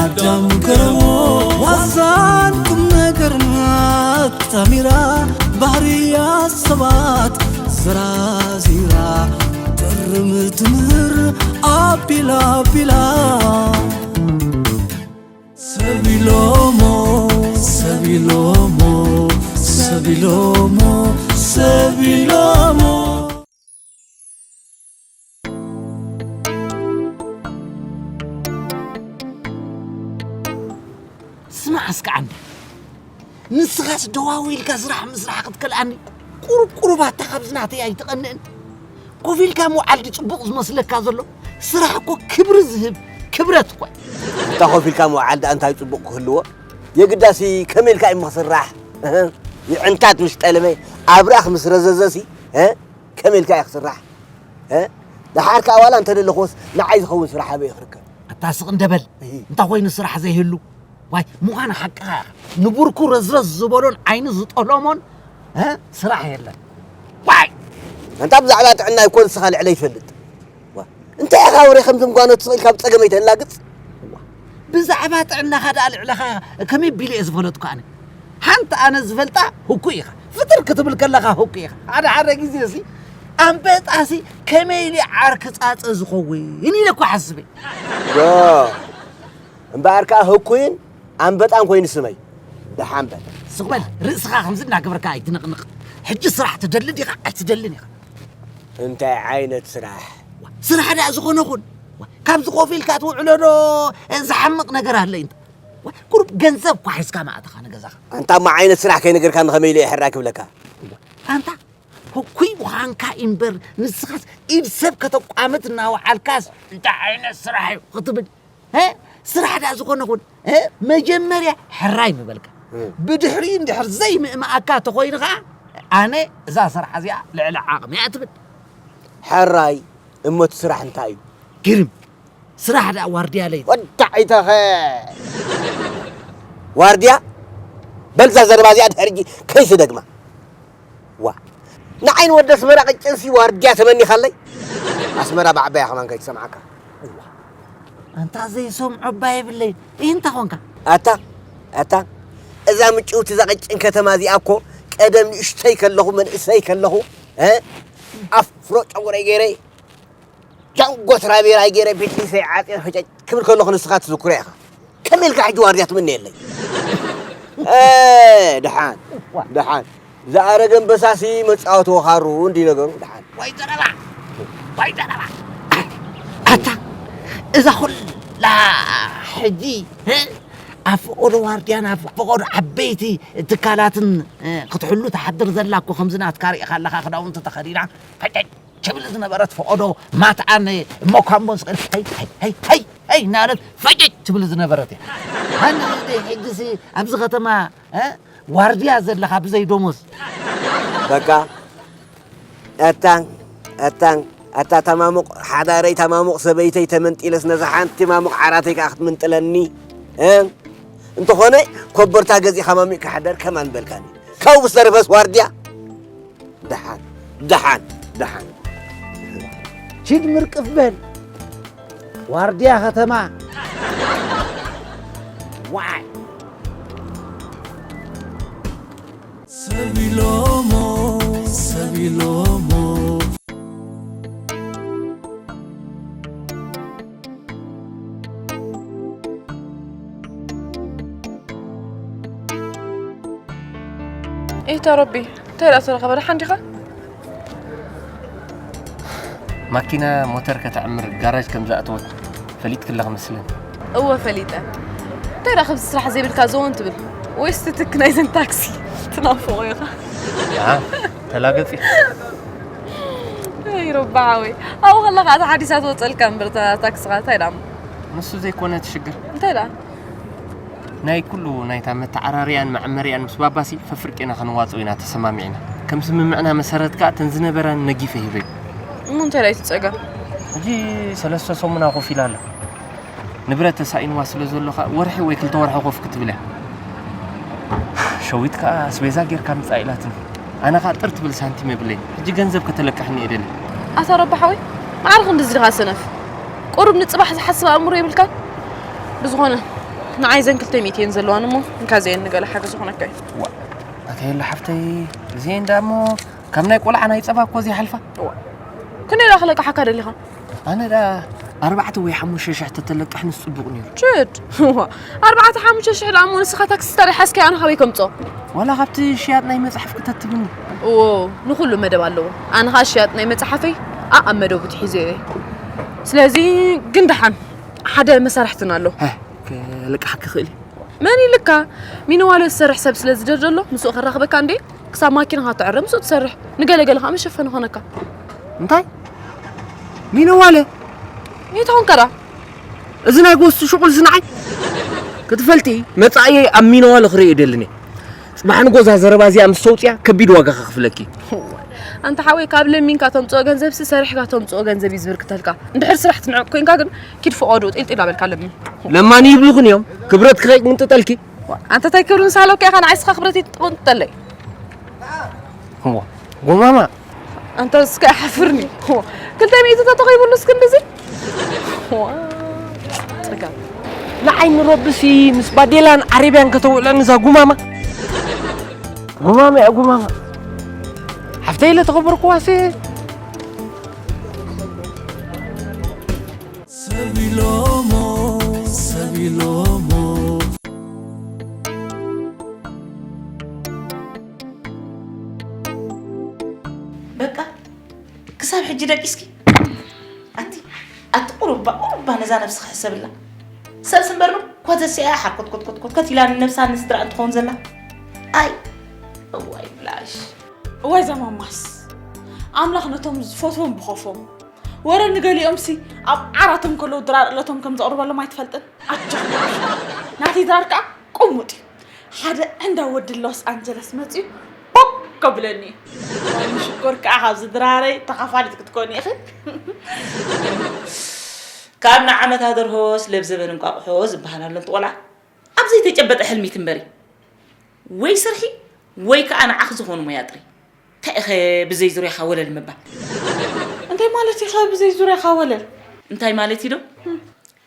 ኣዳም ገረሞ ዋዛን ቁም ነገርና ኣጣሚራ ባህርያ ሰባት ዘራዚራ ጥርም ትምህር ኣቢላ ኣቢላ ሰቢሎሞ ሰቢሎሞ ሰቢሎሞ ሰቢሎሞ ስማዕ እስከ ዓንዲ፣ ንስኻስ ደዋዊ ኢልካ ስራሕ ምስራሕ ክትከልኣኒ ቁሩብ ቁሩብ ኣታ ካብዚ ናተይ ኣይትቐንእን? ኮፍ ኢልካ ምውዓል ድዩ ጽቡቕ ዝመስለካ ዘሎ? ስራሕ እኮ ክብሪ ዝህብ ክብረት እኮ እዩ። እንታ ኮፍ ኢልካ ምውዓል ደኣ እንታይ ጽቡቕ ክህልዎ? የግዳሲ ከመይ ኢልካ እዩ ክስራሕ? እህ፣ ይዕንታት ምስ ጠለመ ኣብራኽ ምስ ረዘዘሲ እ? ከመይ ኢልካ እዩ ክስራሕ? እ? ደሓር ከኣ ዋላ እንተደለኽዎስ ንዓይ ዝኸውን ስራሕ ኣበይ ክርከብ? ኣታ ስቕ እንደ በል። እሂ። እንታይ ኮይኑ ስራሕ ዘይህሉ? ዋይ፣ ምዃን ሓቅኻ ኢኻ። ንቡርኩ ረዝረዝ ዝበሎን ዓይኒ ዝጠለሞን፣ እ? ስራሕ የለን። ዋይ! ኣንታ ብዛዕባ ጥዕና ይኮን ንስኻ ልዕለይ ትፈልጥ? ዋ፣ እንታይ ኢኻ ወረ ከምቶም ጓኖት ስቕ ኢልካ ብጸገመይ ተላግጽ? ብዛዕባ ጥዕናኻ ደኣ ልዕለኻ ከመይ ቢለ እየ ዝፈለጥኩ ኣነ? ሓንቲ ኣነ ዝፈልጣ ህኩይ ኢኻ። ፍጥር ክትብል ከለኻ ህኩይ ኢኻ። ሓደ ሓደ ግዜ ሲ ኣንበጣ ሲ ከመይ ኢሉ ዓርኪ ጻጸ ዝኸውን ኢለ እኮ ሓስበ። ዶ እምበኣር ከኣ ህኩይን ኣንበጣን ኮይኑ ስመይ። ደሓን በል። ስቕ በል፣ ርእስኻ ከምዚ እናገበርካ ኣይትንቕንቕ። ሕጂ ስራሕ ትደሊ ዲኻ ኣይትደልን ኢኻ? እንታይ ዓይነት ስራሕ? ስራሕ ደኣ ዝኾነ ኹን። ካብዚ ኮፍ ኢልካ ትውዕሎ ዶ ዝሓምቕ ነገር ኣለይ? ቁሩብ ገንዘብ እኳ ሒዝካ ምኣተኻ ንገዛኻ። ኣንታ እሞ ዓይነት ስራሕ ከይነገርካኒ ከመይ ኢለ እየ ሕራይ ክብለካ? ኣንታ ህኩይ ምዃንካ እምበር ንስኻስ ኢድ ሰብ ከተቋምት እናወዓልካስ እንታይ ዓይነት ስራሕ እዩ ክትብል? እ? ስራሕ ደኣ ዝኾነ ኹን እ? መጀመርያ ሕራይ ምበልካ። ብድሕሪኡ እንድሕር ዘይምእምኣካ ተኾይኑ ኸዓ ኣነ እዛ ስራሕ እዚኣ ልዕሊ ዓቕሚ እያ ትብል። ሕራይ እሞ እቲ ስራሕ እንታይ እዩ? ግርም ስራሕ ደኣ ዋርድያ ለይቲ። ወዳዒተኸ ዋርድያ በልዛ ዘረባ እዚኣ ድሕሪ ሕጂ ከይትደግማ። ዋ ንዓይ ንወዲ ኣስመራ ቅጭንሲ ዋርድያ ተመኒኻለይ። ኣስመራ ብዓባያ ከማን ከይትሰምዓካ። ኣንታ ዘይሰምዖ እባ የብለይን። እንታይ ኾንካ? ኣታ ኣታ እዛ ምጭውቲ እዛ ቅጭን ከተማ እዚኣ እኮ ቀደም ንእሽተይ ከለኹ መንእሰይ ከለኹ እ ኣፍሮ ጨጉረይ ገይረ ጃንጎ ትራቤራይ ገይረ ቢትሊሰይ ዓፅየ ፈጨጭ ክብል ከለኹ ንስኻ ትዝክሮ ኢኻ። ከመይ ኢልካ ሕጂ ዋርድያ ትምነየለይ? እ፣ ደሓን ደሓን ዝኣረገ ኣንበሳሲ መፃወቲ ወኻሩ እንዲ ነገሩ ደሓን። ወይ ዘረባ ወይ ዘረባ ኣታ እዛ ኩላ ሕጂ እ፣ ኣብ ፈቐዶ ዋርድያን ኣብ ፈቐዶ ዓበይቲ ትካላትን እ፣ ክትሕሉ ትሓድር ዘላ እኮ ከምዚ ናትካ ርኢኻ ኣለኻ ክዳውንቲ ተኸዲና ፈጨጭ ትብል ዝነበረት ፈቐዶ ማትኣን ሞካምቦን ስቕ ኢላ፣ "ሀይ፣ ሀይ፣ ሀይ፣ ሀይ፣ ሀይ" እናበለት ፈጨጭ ትብል ዝነበረት እያ። ኣነ ሕጂሲ ኣብዚ ከተማ እ፣ ዋርድያ ዘለኻ ብዘይ ደሞዝ። በቃ ኣታ ኣታ ኣታ ተማሙቕ ሓዳረይ ተማሙቕ ሰበይተይ ተመንጢለስ ነዛ ሓንቲ ማሙቕ ዓራተይ ከኣ ክትምንጥለኒ እ? እንተኾነ ኮበርታ ገዚእኻ ማሚቕካ ሕደር ከማን በልካኒ። ካብኡ ዝተረፈስ ዋርድያ ደሓን ደሓን ደሓን ኪድ ምርቅፍ በል ዋርድያ ከተማ ዋይ ሰብ ኢሎሞ ሰብ ኢሎሞ ኢታ ረቢ እንታይ ደኣ ተረኸበ ደሓን ዲኻ? ማኪና ሞተር ከተዕምር ጋራጅ ከም ዝኣተወት ፈሊጥኪ ኣለኺ መስለኒ። እወ ፈሊጠ። እንታይ ደኣ ከምዚ ስራሕ ዘይብልካ ዘወን ትብል? ወይስ እቲ ትክ ናይዘን ታክሲ ትናፍቖ ኢኻ? ደኣ ተላገጺ። ኣይ ረቢ ሓወይ ኣብኡ ከለኻ እታ ሓዲሳ ትወፀልካ እምበር እታ ታክስኻ እንታይ ደኣ እሞ? ንሱ ዘይኮነ እቲ ሽግር። እንታይ ደኣ? ናይ ኩሉ ናይታ መተዓራርያን መዐመሪያን ምስ ባባሲ ፈፍርቅ ኢና ክንዋፅኦ ኢና ተሰማሚዕና። ከም ስምምዕና መሰረት ከኣ እተን ዝነበራኒ ነጊፈ ሂበዮ። እሞ እንታይ ደኣ እዩ እቲ ጸገም? ሕጂ ሰለስተ ሰሙና ኮፍ ኢላ ኣላ። ንብረት ተሳኢንዋ ስለ ዘሎ ከኣ ወርሒ ወይ ክልተ ወርሒ ኮፍ ክትብል እያ። ሸዊት ከኣ ኣስቤዛ ጌርካ ምጻእ ኢላትኒ። ኣነ ከኣ ጥር ትብል ሳንቲም የብለይን። ሕጂ ገንዘብ ከተለቅሕኒ እየ ደልየ። ኣታ ረቢ ሓወይ ማዕረ ክንድዚ ዲኻ ሰነፍ? ቁሩብ ንጽባሕ ዝሓስብ ኣእምሮ የብልካን? ብዝኾነ ንዓይ ዘን ክልተ ሚእቲ እየን ዘለዋን እሞ፣ እንካ ዘየን ንገለ ሓገዝ ዝኾነካ እዩ። ዋ፣ ኣታ የለ ሓፍተይ፣ እዚኤን ደኣ እሞ ካብ ናይ ቆልዓ ናይ ጸባ እኮ ዘይሓልፋ። ዋ፣ ክንደይ ደኣ ክለቅሓካ ደሊኻ? ኣነ ደኣ ኣርባዕተ ወይ ሓሙሽተ ሽሕ ተተለቅሕ ንስ ጽቡቕ ነይሩ። ችድ! ዋ፣ ኣርባዕተ ሓሙሽተ ሽሕ ደኣ እሞ ንስኻ ታክሲ ተሪሓ እስኪ ኣነ ካበይ ከምጽኦ? ዋላ ካብቲ ሽያጥ ናይ መጽሓፍ ክተትብኒ። ኦ፣ ንኹሉ መደብ ኣለዎ። ኣነ ኸኣ ሽያጥ ናይ መጽሓፈይ ኣብ መደቡ ትሒዘዮ እየ። ስለዚ ግን ደሓን ሓደ መሳርሕትና ኣሎ። ሀ፣ ክልቅሓኪ ክእል እዩ። መን ኢልካ? ሚኒዋለ ዝሰርሕ ሰብ ስለ ዝደርደሎ ምስኡ ከራኽበካ እንዴ? ክሳብ ማኪናኻ ትዕረ ምስኡ ትሰርሕ። ንገለገለ ኸኣ መሸፈኒ ኾነካ። እንታይ? ሚኒዋለ? ይትኾን ከራ? እዚ ናይ ጎስቲ ሽቁል እዚ ንዓይ ክትፈልጢ መጻእየይ ኣብ ሚኒዋለ ክርኢ የደልን እየ። ጽባሕ ንጎዛ ዘረባ እዚኣ ምስ ተውጽያ ከቢድ ዋጋ ከኽፍለኪ። ኣንታ ሓወይ፣ ካብ ለሚንካ ተምጽኦ ገንዘብሲ ሰሪሕካ ተምጽኦ ገንዘብ እዩ ዝብርክተልካ። እንድሕር ስራሕ ትንዕቅ ኮንካ ግን ኪድ ፈቐዶ ጢልጢል ኣበልካ ለምን። ለማኒ ይብሉኽን እዮም። ክብረት ክኸይቅ ምንጥጠልኪ። ኣንተ ታይ ክብሪ ምስ ሃለውካ ኢኻ ንዓይ ስኻ ክብረት ይትጥንጠለይ። እዋ፣ ጎማማ። ኣንተ እስከ ሓፍርኒ። ክልተ ሚእቲ ተተኺቡሉ እስክ እንደዚ። ዋ፣ ጽጋብ። ንዓይ ንረብሲ ምስ ባዴላን ዓረብያን ከተውዕለኒ እዛ ጉማማ። ጉማማ እያ ጉማማ። ሓፍተይ ኢለ ተኸበርኩዋሲ። ሰብ ኢሎሞ፣ ሰብ ኢሎሞ። በቃ ክሳብ ሕጂ ደቂስኪ? ኣቲ፣ ኣቲ ቁሩባ፣ ቁሩባ ነዛ ነብስኺ ሕሰብላ። ሰብሲ እምበር እኮ ተሲኣ ሓኮትኮትኮትኮት ኢላ ንነብሳ ንስድራ እንትኸውን ዘላ። ኣይ፣ እዋይ ብላሽ። እዋይ ዘማማስ። ኣምላኽ ነቶም ዝፈትዎም ብኸፎም። ወረ ንገሊኦምሲ ኣብ ዓራቶም ከለዉ ድራር እለቶም ከም ዘቕርበሎም ኣይትፈልጥን? ኣጆኺ። ናተይ ድራር ከኣ ቅሙጥ እዩ። ሓደ ዕንዳ ወዲ ሎስ ኣንጀለስ መጺኡ ቦግ ከብለኒ እዩ። ሽኮር ከኣ ካብዚ ድራረይ ተኻፋሊት ክትኮኒ ኢኺ። ካብ ንዓመታ ደርሆ ስለብ ዘበን እንቋቑሖ ዝበሃል ኣሎ፣ እንተ ቆልዓ ኣብ ዘይተጨበጠ ሕልሚ ትንበሪ። ወይ ስርሒ ወይ ከኣ ንዓኺ ዝኾኑ ሞያ ጥሪ። እንታይ ኢኸ ብዘይ ዙርያኻ ወለል ምባል? እንታይ ማለት ኢኸ ብዘይ ዙርያኻ ወለል? እንታይ ማለት እዩ ዶ?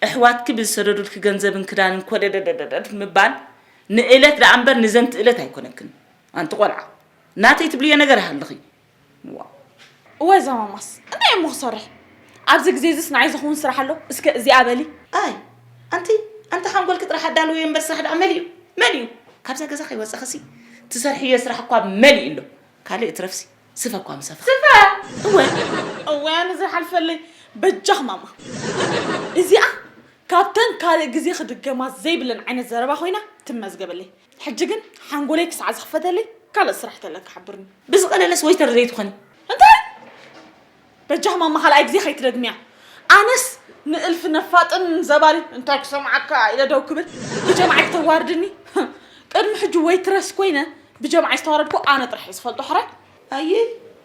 ኣሕዋትኪ ብዝሰደዱልኪ ገንዘብን ክዳንን ኮደደደደደድ ምባል ንእለት ደኣ እምበር ንዘንቲ እለት ኣይኮነክን። ኣንቲ ቆልዓ፣ ናተይ ትብልዮ ነገር ይሃልኺ። ዋ። እወ ዘማማስ፣ እንታይ እሞ ክሰርሕ? ኣብዚ ግዜ እዚስ ንዓይ ዝኸውን ስራሕ ኣሎ? እስከ እዚኣ በሊ። ኣይ፣ ኣንቲ፣ ኣንቲ ሓንጎልኪ ጥራሕ ኣዳልውዮ እምበር ስራሕ ደኣ መሊኡ፣ መሊኡ። ካብዛ ገዛ ከይወጻኺሲ ትሰርሕዮ ስራሕ እኳ መሊኡ ኣሎ። ካልእ እትረፍሲ ስፈ እኳ ምሰፋ። ስፈ? እወ። እወ፣ ኣነ ዘይሓልፈለይ። በጃኽ ማማ። እዚኣ ካብተን ካልእ ግዜ ክድገማ ዘይብለን ዓይነት ዘረባ ኮይና ትመዝገበለይ። ሕጂ ግን ሓንጎለይ ክሳዕ ዝኽፈተለይ ካልእ ስራሕ ተለካ ሓብርኒ። ብዝቐለለስ ወይተር ዘይትኾኒ? እንታይ? በጃኽ ማማ ካልኣይ ግዜ ከይትደግምያ። ኣነስ ንእልፊ ነፋጥን ዘባልን እንታይ ክሰምዓካ ኢለ ደው ክብል ብጀምዓይ ክተዋርድኒ። ቅድሚ ሕጂ ወይትረስ ኮይነ ብጀምዓይ ዝተዋረድኩ ኣነ ጥራሕ እየ ዝፈልጦ ሕራይ። ኣየ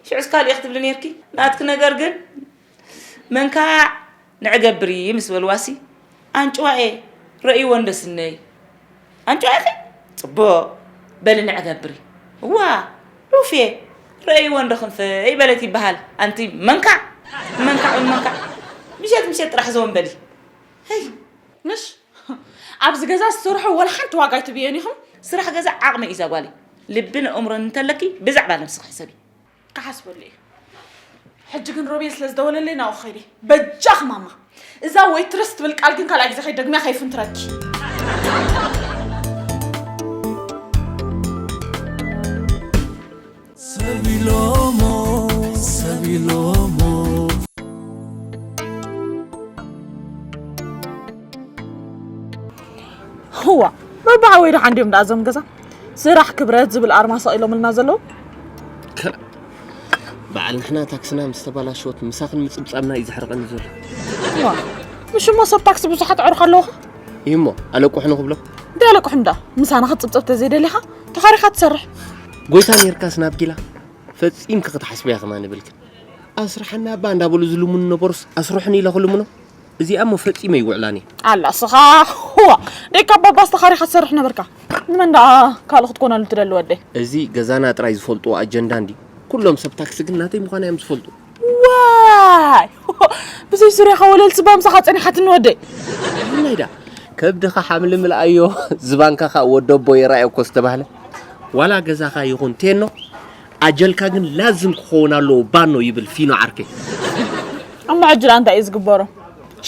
ሽዑስ ካልእ ክትብሊ ነርኪ። ናትኪ ነገር ግን መንካዕ ንዕገብር እዩ ምስ በልዋሲ ኣንጭዋኤ ረእይዎ እንዶ ስነይ። ኣንጭዋኤኺ ጽቡቕ በሊ ንዕገብር እዩ። እዋ ሩፍየ ረእይዎ እንዶ ክንፈ ይበለት ይበሃል። ኣንቲ መንካዕ መንካዕ መንካዕ ምሸት ምሸት ጥራሕ ዘወን በሊ። ሄይ ምሽ ኣብዚ ገዛ ዝሰርሑ ወላ ሓንቲ ዋጋ ኣይትብየን ኢኹም። ስራሕ ገዛ ዓቕሚ እዩ ዛጓለይ። ልብን ኣእምሮን እንተለኪ ብዛዕባ ነብስኺ ሕሰቢ። ክሓስበሉ እየ። ሕጂ ግን ሮቤል ስለ ዝደወለለይ ናብኡ ኸይደ። በጃኺ ማማ እዛ ወይትረስ ትብል ቃል ግን ካልኣይ ግዜ ከይደግምያ ከይፍንትረኪ። ሰብ ኢሎሞ ሰብ ኢሎሞ። ህዋ በባሓወይ ደሓን ድዮም ደኣ እዞም ገዛ ስራሕ ክብረት ዝብል ኣርማ ሰቒሎምልና ዘለዉ። ከ- በዓል ንሕና ታክስና ምስ ተባላሸወት ምሳኽን ምጽብጻብና እዩ ዘሕርቐኒ ዘሎ። ዋ፣ ምሽ እሞ ሰብ ታክሲ ብዙሓት ኣዕሩኽ ኣለዉኻ? እዩ እሞ ኣለቁሕኒ ክብሎ። እንታይ ኣለቁሕኒ ደኣ? ምሳና ክትጽብጸብ ተዘይደሊኻ ተኻሪኻ ትሰርሕ። ጎይታ ኔርካስ ናብ ጊላ ፈጺምኪ ክትሓስብያ ከማን ይብልክን። ኣስርሓና እባ እንዳበሉ ዝልምኑ ነበሩስ ኣስርሑኒ ኢለ ክልምኖ? እዚኣ እሞ ፈጺመ ይውዕላን እየ። ኣላ ስኻ፣ ዋ፣ ደይ ካብ ባባስ ተኻሪኻ ትሰርሕ ነበርካ። ንመን ደኣ ካልእ ክትኮነሉ ትደሊ ወደይ? እዚ ገዛና ጥራይ ዝፈልጥዎ ኣጀንዳ እንዲ። ኩሎም ሰብ ታክሲ ግን ናተይ ምዃና እዮም ዝፈልጡ። ዋይ! ብዘይ ዙርያኻ ወለል ስባ ምሳኻ ጸኒሓትኒ ወደይ። ናይ ደኣ ከብድኻ ሓምሊ ምልኣዮ፣ ዝባንካ ኸኣ ወደቦ ይረኣዮ እኮ ዝተባህለ። ዋላ ገዛኻ ይኹን ቴኖ፣ ኣጀልካ ግን ላዝም ክኸውን ኣለዎ ባኖ ይብል ፊኖ ዓርከይ። እሞ ሕጂ ደኣ እንታይ እዩ ዝግበሮ?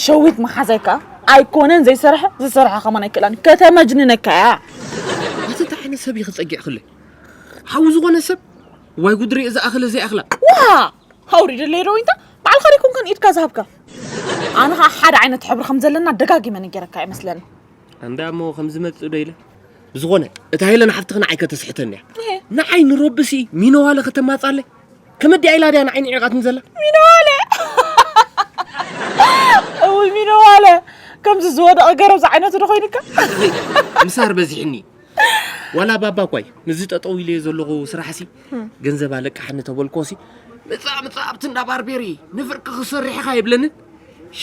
ሸዊት መሓዛይ ከኣ ኣይኮነን ዘይሰርሐ፣ ዝሰርሐ ከማን ኣይክእላን። ከተመጅንነካ እያ። ኣቲ እንታይ ዓይነት ሰብ እዩ ክጸጊዕክለይ? ሓው ዝኾነ ሰብ? ዋይ ጉድሪ፣ እዚ ኣኽለ ዘይኣኽላ። ዋ! ኣውሪደለይ ዶ ዊንታ? ባዕልኻ ዶ ኣይኮንካን ኢድካ ዝሃብካ? ኣነ ኸኣ ሓደ ዓይነት ሕብሪ ከም ዘለና ደጋጊመ ነጊረካ ይመስለኒ። ኣንዳ እሞ ከም ዝመጽእ ዶ ኢለ? ብዝኾነ፣ እታ ሄለን ሓፍትኺ ንዓይ ከተስሕተኒ እያ። እሄ። ንዓይ ንሮብሲ ሚነዋለ ከተማጻለይ? ከመዲኣ ኢላ ድያ ንዓይ ንዒቓትኒ ዘላ? ሚነዋለ! እውይ ሚነዋለ! ከምዚ ዝወደቐ ገረብ ዝዓይነቱ ዶ ኮይኑካ? ሓቅኺ፣ ምሳር በዚሕኒ። ዋላ ባባ እኳ እዩ፣ ምስዚ ጠጠው ኢለዮ ዘለኹ ስራሕሲ፣ ገንዘብ ኣለቅሓኒ ተበልኮሲ፣ ምጻእ፣ ምጻእ ኣብቲ እንዳ ባርቤሪ ንፍርቂ ክሰርሕ ኢኻ ይብለንን።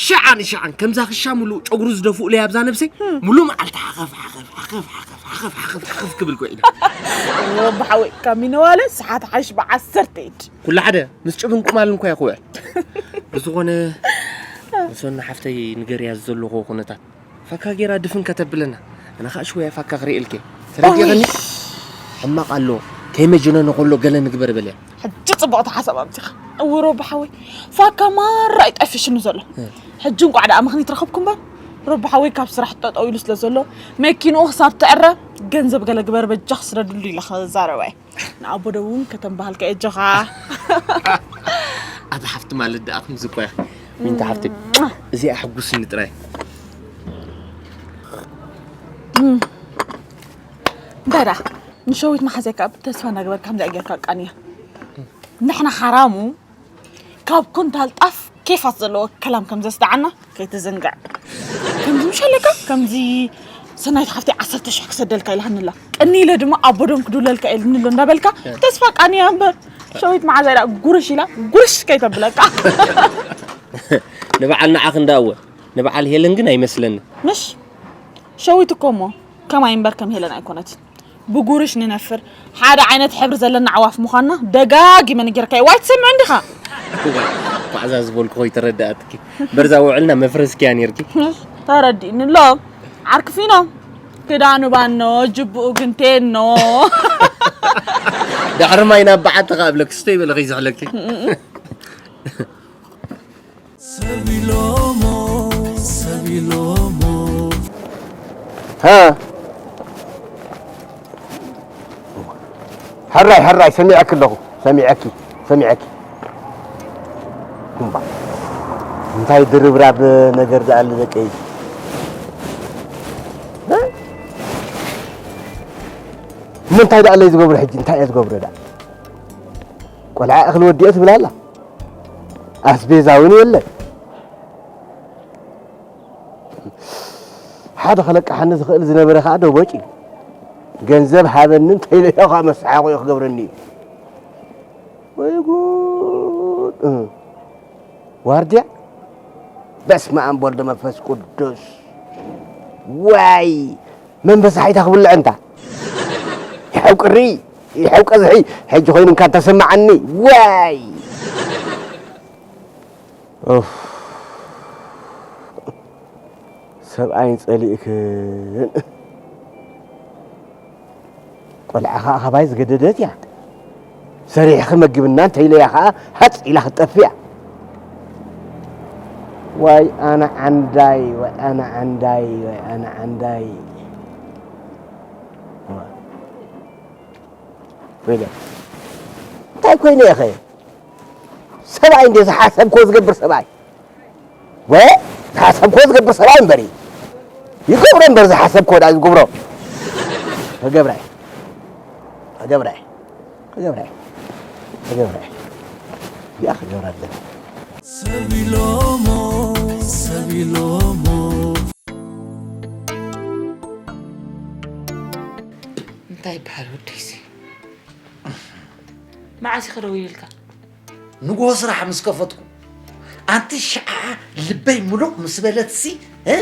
ሽዓ ንሽዓን ከምዛ ክሻ ሙሉእ ጨጉሩ ዝደፍኡለይ ኣብዛ ነብሰይ፣ ሙሉእ መዓልቲ ሓኸፍ፣ ሓኸፍ፣ ሓኸፍ፣ ሓኸፍ፣ ሓኸፍ፣ ሓኸፍ፣ ሓኸፍ ክብል ውዒለ። ወዲ ሓወይ፣ ካብ ሚነዋለ ሰዓት ሓሽ ብዓሰርተ ኢድ። ኩሉ ሓደ፣ ምስ ጭብን ቁማልን እኳ እየ ክውዕል። ብዝኾነ፣ ንሶና ሓፍተይ ንገርያ ዘለኹ ኩነታት። ፋካ ጌራ ድፍን ከተብለና። ኣነ ኸኣ ሽወያ ፋካ ክርእየልኪ። ተረዲእኽኒ? ሕማቕ ኣሎ። ከይመጀነነ ከሎ ገለ ንግበር በልያ። ሕጂ ጽቡቕ ተሓሳብ ኣምጺኻ። እወ ሮቢ ሓወይ፣ ፋካ ማራ እዩ ጠፊሽኒ ዘሎ። እ። ሕጂ እንቋዕ ደኣ ምኽኒት ረኸብኩ እምበር፣ ሮቢ ሓወይ ካብ ስራሕ ጠጠው ኢሉ ስለ ዘሎ፣ መኪንኡ ክሳብ ትዕረ፣ ገንዘብ ገለ ግበር በጃኽ ስደድሉ ኢለ ክዛረባ እየ። ንኣቦ ደው እውን ከተንበሃልካ እየ፣ ኣጆኻ። ኣታ ሓፍቲ ማለት ደኣ ከምዚ እኮ እያ። ሚንታ ሓፍቲ፣ እዚኣ ሕጉስኒ ጥራይ። እም። እንታይ ደኣ? ንሸዊት መሓዘይ ከኣ ተስፋ እናገበርካ ከምዚኣ ጌርካ ቃንያ። ንሕና ሓራሙ ካብ ኩንታል ጣፍ ኬፋት ዘለዎ ከላም ከም ዘስደዓና ከይትዝንግዕ። ከምዚ ምሽ ኣለካ፣ ከምዚ ሰናይት ሓፍተይ ዓሰርተ ሽሕ ክሰደልካ ኢላትኒ ኣላ። ቅኒ ኢለ ድማ ኣቦ ደም ክድውለልካ ኢልኒ ኣሎ እንዳበልካ ተስፋ ቃንያ እምበር። ሸዊት መሓዘይ ደኣ ጉርሽ ኢላ ጉርሽ ከይተብለካ። ንበዓል ንዓኺ እንዳእወ፣ ንበዓል ሄለን ግን ኣይመስለኒ። ምሽ ሸዊት እኮ እሞ ከማይ እምበር ከም ሄለን ኣይኮነትን። ብጉርሽ ንነፍር፣ ሓደ ዓይነት ሕብሪ ዘለና ኣዕዋፍ ምዃንና ደጋጊመ ነጊረካዮ። ዋይ ትሰምዕ እንዲኻ? እዋይ፣ ኳዕዛ ዝበልኩ ኮይተረድኣትኪ። በርዛ ውዕልና መፍረስኪያ ኔርኪ። ተረዲእኒ ኣሎ። ዓርኪ ፊኖ፣ ክዳኑ ባኖ፣ ጅብኡ ግን ቴኖ። ድሕሪ ማይ ናብ በዓቲ ከኣ እብለኪ፣ ስተይ በለ ከይዝሕለኪ። ሰብ ኢሎሞ፣ ሰብ ኢሎሞ። ሃ። ሕራይ፣ ሕራይ፣ ሰሚዐኪ ኣለኹ። ሰሚዐኪ፣ ሰሚዐኪ። እምባ። እንታይ ድርብራብ ነገር ደኣ ኣሎ ደቀይ። እ? እሞ እንታይ ደኣ ኣለይ ዝገብሮ ሕጂ? እንታይ እየ ዝገብሮ ደኣ? ቆልዓ እኽሊ ወዲኦ ትብል ኣላ። ኣስቤዛ እውን የለን። ሓደ ከለቅሓኒ ዝኽእል ዝነበረ ከኣ ደቦጭ እዩ። ገንዘብ ሃበኒ እንተኢለዮ ከኣ መሳሓቑ እዩ ክገብረኒ እዩ። ወይ ጉድ! እ። ዋርድያ? በስመ ኣብ ወልድ መንፈስ ቅዱስ። ዋይ! መንፈስ ሓይታ ክብልዕ እንታ። ይሐው ቅሪ፣ ይሐው ቀዝሒ፣ ሕጂ ኮይኑ እንካ ተሰማዓኒ። ዋይ! ኡፍ። ሰብኣይን ጸሊእክን። ቆልዓ ኸኣ ካባይ ዝገደደት እያ። ሰሪሕኺ መግብና እንተኢለያ ኸኣ ሃጽ ኢላ ክትጠፍእ እያ። ዋይ ኣነ ዓንዳይ፣ ዋይ ኣነ ዓንዳይ፣ ዋይ ኣነ ዓንዳይ። ወይለ። እንታይ ኮይነ ኢኸ? ሰብኣይ እንደ ዝሓሰብክዎ ዝገብር ሰብኣይ። ወ-፣ ዝሓሰብክዎ ዝገብር ሰብኣይ እምበር እዩ። ይገብሮ እምበር ዝሓሰብክዎ ደኣ ዝገብሮ። ክገብራ እየ። ክገብራ እየ። ክገብራ እየ። ክገብራ እየ። እዚኣ ክገብራ ኣለኒ። ሰብ ኢሎሞ፣ ሰብ ኢሎሞ። እንታይ ይበሃል ወደይሲ? መዓስ ኢኸ ደዊልልካ? ንግሆ ስራሕ ምስ ከፈትኩ፣ ኣንቲ ሸዓ ልበይ ምሉቕ ምስ በለትሲ፣ እ?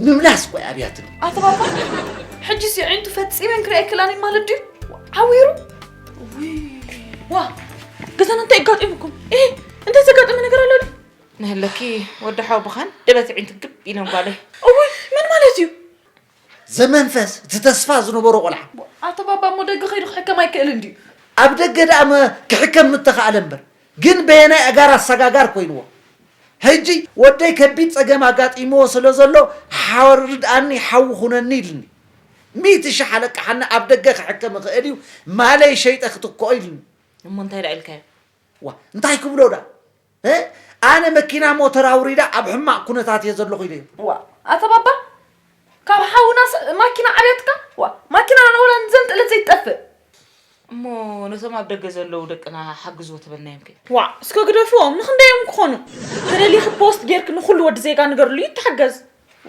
ምምላስ እኮ እያ ኣብያትኒ። ኣቶ ባባ፣ ሕጂስ የዒንቱ ፈጺመን ክሪኣ ኣይክእላን እየን ማለት ድዩ? ዓዊሩ? ውይ፣ ዋ፣ ገዛና እንታይ ኣጋጢሙኩም? እ፣ እንታይ ዘጋጠመ ነገር ኣሎ ድዩ? ንህለኪ ወዲ ሓው ብኻን ደበት የዒንቱ ግብ ኢለን ጓለይ። እውይ፣ መን ማለት እዩ? ዘመንፈስ እቲ ተስፋ ዝነበሮ ቆልዓ። ኣቶ ባባ እሞ ደገ ከይዱ ክሕከም ኣይክእልን ድዩ? ኣብ ደገ ደኣ መ ክሕከም ምተኻእለ እምበር ግን በየናይ ኣጋር ኣሰጋጋር ኮይንዎ። ሕጂ ወደይ ከቢድ ጸገም ኣጋጢምዎ ስለ ዘሎ ሓወርድኣኒ ሓዊ ኩነኒ ኢልኒ። ሚእቲ ሽሕ ኣለቅሓኒ ኣብ ደገ ክሕከም ይኽእል እዩ ማለይ ሸይጠ ክትክኦ ኢልኒ። እሞ እንታይ ደኣ ኢልካዮ? ዋ እንታይ ክብሎ ደኣ ኣነ መኪና ሞተር ኣውሪዳ ኣብ ሕማቕ ኩነታት እየ ዘለኹ ኢለዮ። ዋ ኣታ ባባ ካብ ሓውና ማኪና ዓብያትካ ዋ ማኪና ናወላ ዘንጥለት ዘይትጠፍእ። እሞ ነቶም ኣብ ደገ ዘለዉ ደቅና ሓግዝዎ ተበልናዮም ከ? ዋ እስከ ግደፍዎም ንክንደዮም ክኾኑ ተደሊኺ ፖስት ጌርክ ንኩሉ ወዲ ዜጋ ንገርሉ ይተሓገዝ።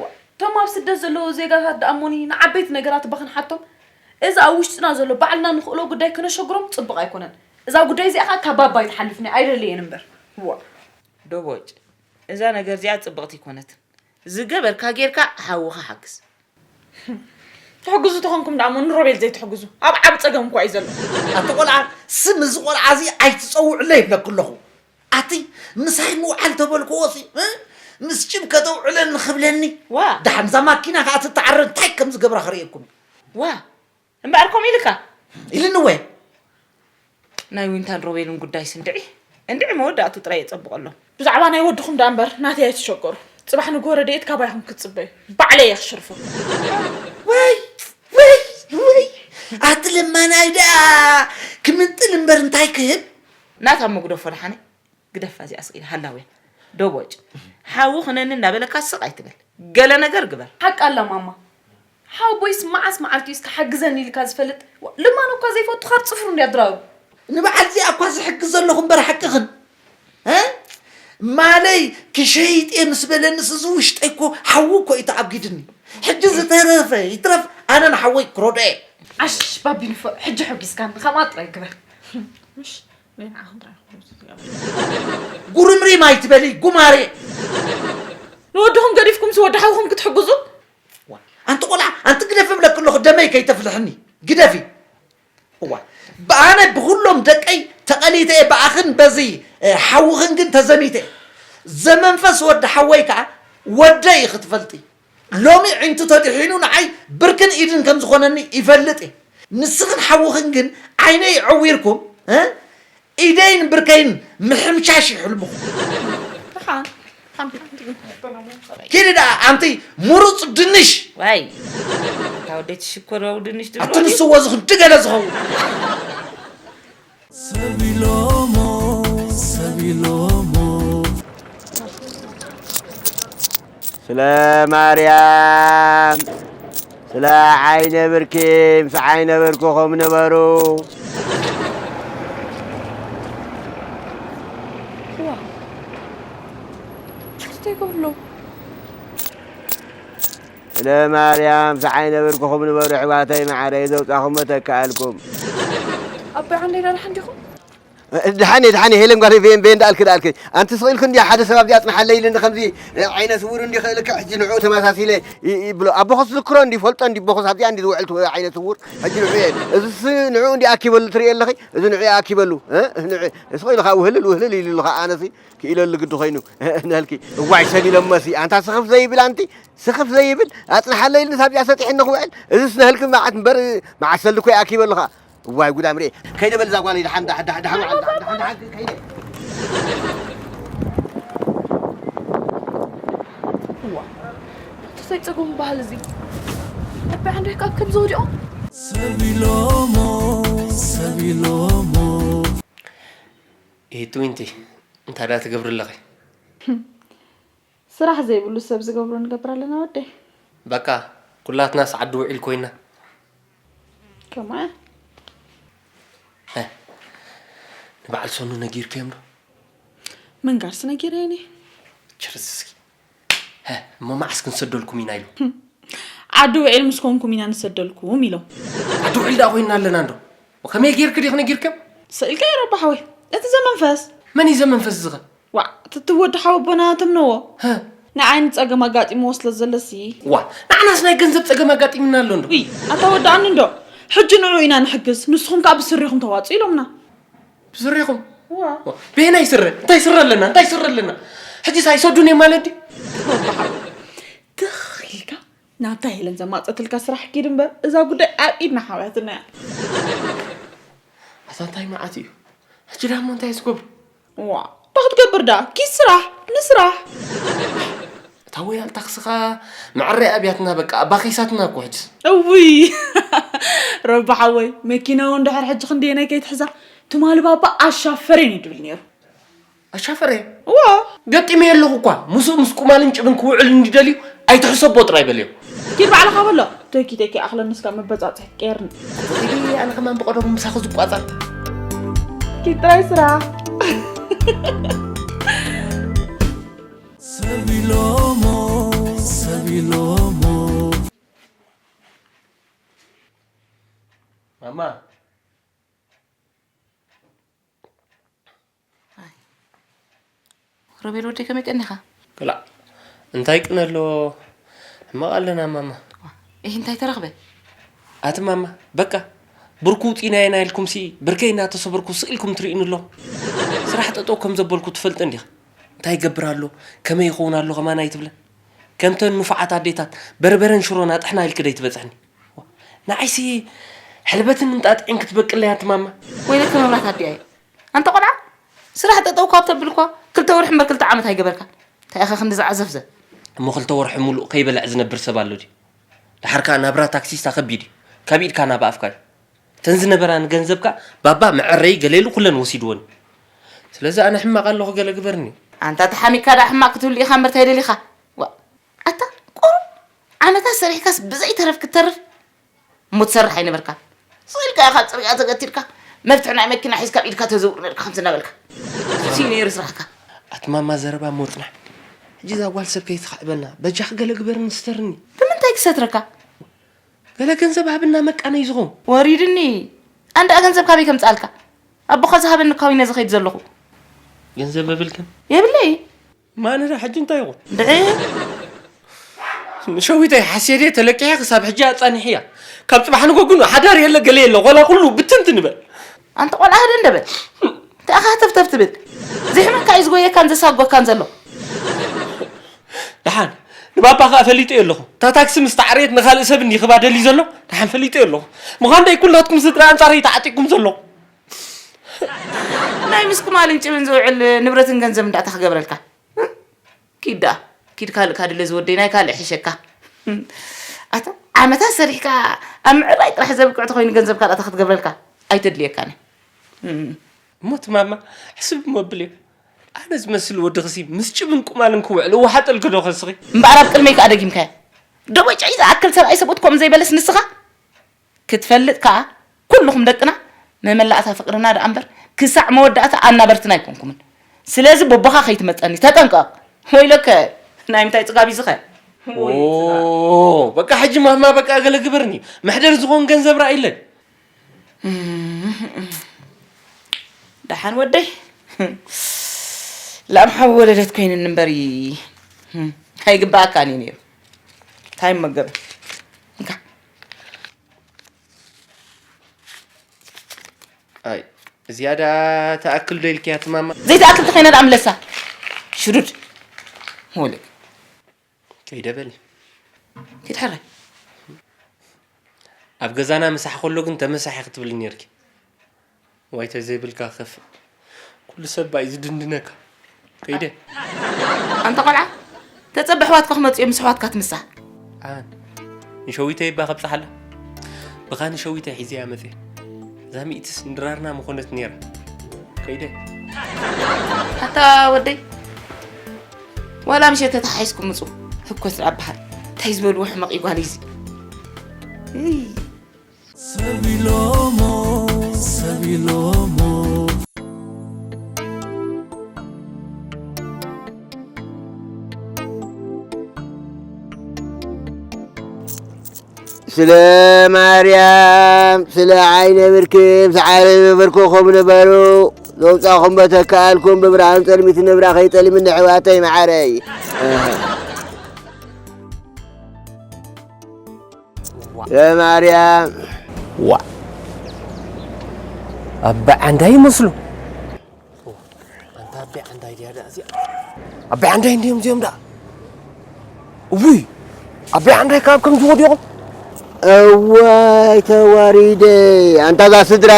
ዋ እቶም ኣብ ስደት ዘለዉ ዜጋታት ደኣ እሞኒ ንዓበይቲ ነገራት እባ ክንሓቶም እዚ ኣብ ውሽጥና ዘሎ ባዕልና ንኽእሎ ጉዳይ ክነሸግሮም ጽቡቕ ኣይኮነን። እዛ ጉዳይ እዚኣ ኸኣ ካብ ባባ ኣይትሓልፍን እያ ኣይደለየን እምበር። ዋእ። ዶቦጭ እዛ ነገር እዚኣ ጽብቕቲ ኣይኮነትን። ዝገበርካ ጌርካ ሓውኻ ሓግዝ። ትሕግዙ ተኾንኩም ደኣ እሞ ንሮቤል ዘይትሕግዙ ኣብ ዓቢ ጸገም እኳ እዩ ዘሎ። ኣቲ ቆልዓ ስም እዚ ቆልዓ እዚ ኣይትጸውዕሎ ይብለኪ ኣለኹ። ኣቲ ምሳይ ምውዓል ተበልክዎ ሲ ምስ ጭብ ከተውዕለኒ ክብለኒ። ዋ። ደሓን እዛ ማኪና ከኣ ትተዓረ እንታይ ከም ዝገብራ ክርእየኩም። ዋ እምበኣር ከምኡ ኢልካ ኢልኒ ወ ናይ ዊንታን ሮቤልን ጉዳይስ እንድዒ እንድዒ መወዳእትኡ ጥራይ የጸብቐሎም። ብዛዕባ ናይ ወድኹም ደኣ እምበር ናተይ ኣይትሸገሩ። ጽባሕ ንግሆ ረድኤት ካባይኹም ክትጽበዩ። ባዕለይ እየ ክሽርፎ። ወይ ወይ ወይ ኣቲ ለማናይ ደኣ ክምንጥል እምበር እንታይ ክህብ ናታ እሞ ግደፎ ደሓነይ ግደፋ እዚኣ ስቕ ኢላ ሃላውያ ዶቦጭ ሓዊ ኹነኒ እንዳበለካ ስቕ ኣይትበል ገለ ነገር ግበር። ሓቃ ኣላ ማማ ሓወቦይስ መዓስ መዓልቲ እዩስ ክሓግዘኒ ኢልካ ዝፈልጥ ልማኖ እኳ ዘይፈቱ ካብ ፅፍሩ እንድያ ድራሩ ንበዓል እዚኣ እኳ ዝሕግዝ ዘለኹ እምበር ሓቅኽን እ ማለይ ክሸይጥ እየ ምስ በለንስ እዚ ውሽጠይ እኮ ሓዊ እኮ እዩ ተኣጒድኒ ሕጂ ዝተረፈ ይትረፍ ኣነ ንሓወይ ክረድኦ እየ ዓሽ ባቢ ንፉዕ ሕጂ ሐጒስካኒ ከምኣ ጥራይ ግበር ጉርምሪም ኣይትበሊ ጉማሬ ንወድኹም ገዲፍኩምሲ ወዲ ሓውኹም ክትሕግዙ ኣንቲ ቆልዓ ኣንቲ ግደፊ እብለኪ ኣለኹ ደመይ ከይተፍልሕኒ ግደፊ እዋ ብኣነ ብኹሎም ደቀይ ተቐሊተ እየ ብኣኽን በዚ ሓውኽን ግን ተዘሚተ እየ ዘመንፈስ ወዲ ሓወይ ከዓ ወደይ ኢኺ ትፈልጢ ሎሚ ዒንቱ ተድሒኑ ንዓይ ብርክን ኢድን ከም ዝኾነኒ ይፈልጥ እየ ንስኽን ሓውኽን ግን ዓይነይ ዐዊርኩም ኢደይን ብርከይን ምሕምሻሽ እዩ ሕልምኹም። ደሓን ሓንቲ ሓንቲ ግን ኪዲ ደኣ ኣንቲ ሙሩፅ ድንሽ ዋይ እታ ወደይ ትሽኮር ድንሽ ትብሎ ኣቲ ድዩ? ንስዎ ዝኽን ድገለ ዝኸውን ሰብ ኢሎሞ ሰብ ኢሎሞ ስለ ማርያም ስለ ዓይነ ብርኪ ምስ ዓይነ ብርክኹም ንበሩ። እንታይ ይገብሩ ኣለዉ? ስለ ማርያም ምስ ዓይነ ብርክኹም ንበሩ ኣሕዋተይ መዓረይ ዘውፃኹም መተክኣልኩም። ኣቦይ ዓንደይ ደሓን ዲኹም? ድሓን ድሓን ሄለን ጓል ቬን ቬን ዳልክ ዳልክ ኣንቲ ስቕ ኢልክ እንዲ ሓደ ሰብ ኣብዚኣ ኣጽንሓለይ ኢልኒ ከምዚ ዓይነ ስውር እንዲ ክእልካ ሕጂ ንዕኡ ተመሳሲለ ይብሎ ኣቦኸስ ዝክሮ እንዲ ፈልጦ እንዲ ቦኸስ ኣብዚኣ እንዲ ዝውዕል ትወ ዓይነ ስውር ሕጂ ንዑ እየ እዚስ ንዕኡ እንዲ ኣኪበሉ ትርኢ ኣለኺ እዚ ንዑ ኣኪበሉ ንዑ ስቕ ኢልኻ ውህልል ውህልል ኢሉ ኢልኻ ኣነሲ ክኢለሉ ግዲ ኮይኑ ንህልኪ እዋይ ሰብ ኢሎሞሲ ኣንታ ስኽፍ ዘይብል ኣንቲ ስኽፍ ዘይብል ኣጽንሓለይ ኢልኒ ኣብዚኣ ሰጢሕኒ ክውዕል እዚስ ንህልኪ መዓት እምበር መዓት ሰልዲ ኮይ ኣኪበሉ ኸኣ እዋይ ጉድ ኣምሪኤ ከይደ በል እዛ ጓለይ ደሓን ደሓን ደሓን ደሓን ደሓን ደሓን ከይደ ተሰይ ጸገሙ ባህል እዚ ኣባይ ዓንዶይ ካብ ከም ዘውዲኦ ሰብ ኢሎሞ ሰብ ኢሎሞ ኢትዊንቲ እንታይ ዳ ትገብሪ ኣለኺ ስራሕ ዘይብሉ ሰብ ዝገብሮ ንገብር ኣለና ወደይ። በቃ ኩላትናስ ዓዲ ውዒል ኮይና። ከማን። ንበዓል ሰኑ ነጊርክዮም ዶ? መንጋርስ ነጊረየኒ። ችርስ እስኪ። እሞ መዓስ ክንሰደልኩም ኢና ኢሉ። ዓዲ ውዒል ምስ ኮንኩም ኢና ንሰደልኩም ኢሎም። ዓዲ ውዒል ደኣ ኮይና ኣለና እንዶ። ከመይ ጌርክ ዲኽ ነጊርክዮም? ስኢልካ ይረባሕ ወይ። እቲ ዘመንፈስ። መን እዩ ዘመንፈስ ዝኸ? ዋዕ ትቲ ወዲ ሓወቦና ተምነዎ ንዓይ ንጸገም ኣጋጢምዎ ስለ ዘለሲ ዋዕ ንዓናስ ናይ ገንዘብ ጸገም ኣጋጢምና ኣሎ እንዶ ውይ ኣታ ወድኣኒ እንዶ ሕጂ ንዑ ኢና ንሕግዝ ንስኹም ከኣ ብስሪኹም ተዋጽኡ ኢሎምና ብስሪኹም ብሄናይ ስረ እንታይ ስረ ኣለና እንታይ ስረ ኣለና ሕጂ ሳይሰዱን እዮም ማለት ድዩ ትኽ ኢልካ ናብታ ሄለን ዘማፀትልካ ስራሕ ኪድ እምበር፣ እዛ ጉዳይ ኣብ ኢድና ሓውያትና እያ። ኣታ እንታይ መዓት እዩ? ሕጂ ዳሞ እንታይ ስጎብ? ዋ፣ እንታይ ክትገብር ዳ? ኪድ ስራሕ፣ ንስራሕ። እታ ወያል ታክስኻ መዕረይ ኣብያትና፣ በቃ ኣባኺሳትና እኮ ሕጅስ። እውይ፣ ረቢ ሓወይ፣ መኪና እውን ድሕር ሕጂ ክንደየናይ ከይትሕዛ። ትማሊ ባባ ኣሻፈረን እዩ ድብል ነይሩ። ኣሻፈረ እዋ፣ ገጢመ ኣለኹ እኳ። ምስኡ ምስ ቁማልን ጭብን ክውዕል እንዲደልዩ ኣይትሕሰቦ ጥራይ በልዮ። ኪድ ባዕልኻ በሎ። ተኪ ተኪ ኣኽለን ንስካ መበጻጽሒ ትቀየርኒ። ኣነ ከማን ብቐደሙ ምሳኺ ዝቋጸር። ኪድ ጥራይ ስራሕ። ሰብ ኢሎሞ ሰብ ኢሎሞ ማማ ሮቤል ወደይ ከመይ ቀኒኻ? ክላእ እንታይ ቅነ ኣሎ? ሕማቕ ኣለና ማማ። ይህ እንታይ ተረኽበ? ኣቲ ማማ በቃ ብርኩ ውፂናየና ኢልኩምሲ ብርከይ እናተሰበርኩ ስቕ ኢልኩም ትርእዩኒ ኣሎ። ስራሕ ጠጠው ከም ዘበልኩ ትፈልጢ እንዲኻ። እንታይ ይገብር ኣሎ ከመይ ይኸውን ኣሎ ከማን ኣይትብለን። ከምተን ንፉዓት ኣዴታት በርበረን ሽሮን ኣጥሕና ኢልኪ ደይ ትበፅሕኒ። ንዓይሲ ሕልበትን እንጣጥዕን ክትበቅለያ ትማማ። ወይለከ መብራት ኣዲኣ እዩ ኣንተ ቆልዓ። ስራሕ ጠጠው ካብ ተብል እኮ ክልተ ወርሒ እምበር ክልተ ዓመት ኣይገበርካን። እንታይ ኢኻ ክንዲ ዝዓዘፍዘ? እሞ ክልተ ወርሒ ሙሉእ ከይበልዕ ዝነብር ሰብ ኣሎ ድዩ? ድሓር ከኣ ናብራ ታክሲስታ ከቢድ እዩ። ካብ ኢድካ ናብ ኣፍካ እዩ። እተን ዝነበራ ንገንዘብካ ባባ መዐረይ ገለ ኢሉ ኩለን ወሲድወን እዩ። ስለዚ ኣነ ሕማቕ ኣለኹ ገለ ግበርኒ። ኣንታ ተሓሚቅካ ደኣ ሕማቕ ክትብሉ ኢኻ እምበር እንታይ ደሊኻ? ዋ ኣታ ቁሩብ ዓመታት ሰሪሕካስ ብዘይተረፍ ክትተርፍ እሞ ትሰርሕ ኣይነበርካን። ስቕ ኢልካ ኢኻ ጽርግያ ተገቲርካ መፍትሕ ናይ መኪና ሒዝካ ኣብ ኢድካ ተዘውር ነርካ ከምዚ እናበልካ። እሱ እዩ ነይሩ ስራሕካ። ኣቲ ማማ ዘረባ እሞ ጽናሕ። ሕጂ እዛ ጓል ሰብ ከይትኽዕበና በጃኺ ገለ ግበርኒ ስተርኒ። ብምንታይ ክሰትረካ? ገለ ገንዘብ ሃብና መቃነይ ዝኸውን። ወሪድኒ። ኣንዳ ገንዘብ ካበይ ከምጻልካ? ኣቦኻ ዝሃበኒ እኳ ኢነ ዝኸይድ ዘለኹ። ገንዘብ የብልክን? የብለይ። ማነዳ ሕጂ እንታይ ይኹን? ድዒ ንሸዊተይ ሓስየ ድየ ተለቂሐ ክሳብ ሕጂ ኣጻኒሕያ። ካብ ጽባሕ ንጎ ግን ሓዳር የለ ገለ የለ ዋላ ኩሉ ብትንትን ይበል። ኣንተ ቆልዓ ህደ እንደበል እንታይ ኢኻ ተፍተፍ ትብል? ዝሕመካ እዩ ዝጎየካን ዘሳጎካን ዘሎ። ደሓን ንባባ ከኣ ፈሊጠዮ ኣለኹ። እታ ታክሲ ምስ ተዓርየት ንኻልእ ሰብ እንዲ ክባ ደልዩ ዘሎ ደሓን ፈሊጠዮ ኣለኹ። ምዃን ደይ ኩላትኩም ስድራ ኣንጻረይ ተዓጢቅኩም ዘለኹ። ናይ ምስ ኩማልን ጭብን ዝውዕል ንብረትን ገንዘብ እንዳታ ክገብረልካ ኪድ ደኣ ኪድ ካልእ ካድለ ዝወደይ ናይ ካልእ ሕሸካ ኣታ ዓመታት ሰሪሕካ ኣብ ምዕራይ ጥራሕ ዘብቅዕ ተኮይኑ ገንዘብ ካልኣታ ክትገብረልካ ኣይተድልየካን እሞ ትማማ ሕስብ እሞ ብልዮ ኣነ ዝመስል ወድኽሲ ምስ ጭብን ቁማልን ክውዕል እወሓጠልኪ ዶ ከስኺ እምበኣር ኣብ ቅድመይ ከኣ ደጊምካዮ ደቦይ ጨይ ዝኣክል ሰብኣይ ሰብኡት ከምኡ ዘይበለስ ንስኻ ክትፈልጥ ከኣ ኩልኹም ደቅና መመላእታ ፍቕርና ደኣ እምበር ክሳዕ መወዳእታ ኣናበርትና ኣይኮንኩምን። ስለዚ ቦቦኻ ከይትመጸኒ ተጠንቀቕ። ወይለከ ናይ ምንታይ ጽጋብ እዩ ዝኸ? በቃ ሕጂ ማማ በቃ ገለ ግበርኒ። መሕደር ዝኾን ገንዘብ ረኣይለን። ደሓን ወደይ ላም ሓዊ ወለደት ኮይንኒ እምበሪ ኣይግባኣካን እዩ ነይሩ። እንታይ መገብ እንካ ኣይ ዝያዳ ተኣክል ዶ ኢልክያ ትማማ? ዘይትኣክል ተኸይነ ደኣ ምለሳ ሽዱድ ወልቅ ከይደ በሊ ኪድ ሕራይ ኣብ ገዛና ምሳሕ ከሎ ግን ተመሳሒ ክትብሊ ነርኪ። ዋይ ተዘይብልካ ክኸፍእ ኩሉ ሰብ ባይ ዝድንድነካ። ከይደ ኣንታ ቆልዓ ተጸበ ኣሕዋትካ ክመጽኡ እዮም ምስ ኣሕዋትካ ትምሳሕ ኣን ንሸዊተይ እባ ከብጽሓላ ብኻ ንሸዊተይ ሒዘያ መጽየ እዛ ሚእትስ ንድራርና ምኾነት ነይራ ከይደ ኣታ ወደይ ዋላ ምሸት ተተሓሒዝኩም ምጹ ህኮት ደኣ በሃል እንታይ ዝበልዎ ሕመቕ እዩ ጓል እዚ ሰብ ኢሎሞ ሰብ ኢሎሞ ስለ ማርያም ስለ ዓይነ ብርክም ሰዓረ ብብርክኹም ንበሩ ዘውፃኹም በተከኣልኩም ብብርሃን ፀልሚት ንብራ ከይጠልምኒ ኣሕዋተይ መዓረይ የማርያም ዋ ኣባ ዓንዳይ ይመስሉ ኣንታ ኣቢ ዓንዳይ ድያ ደኣ እዚኣ ኣቢ ዓንዳይ እንዲዮም እዚኦም ደኣ እውይ ኣቦይ ዓንዳይ ካብ ከም ዝወድኹም? እዋይ ተዋሪደ። ኣንታ እዛ ስድራ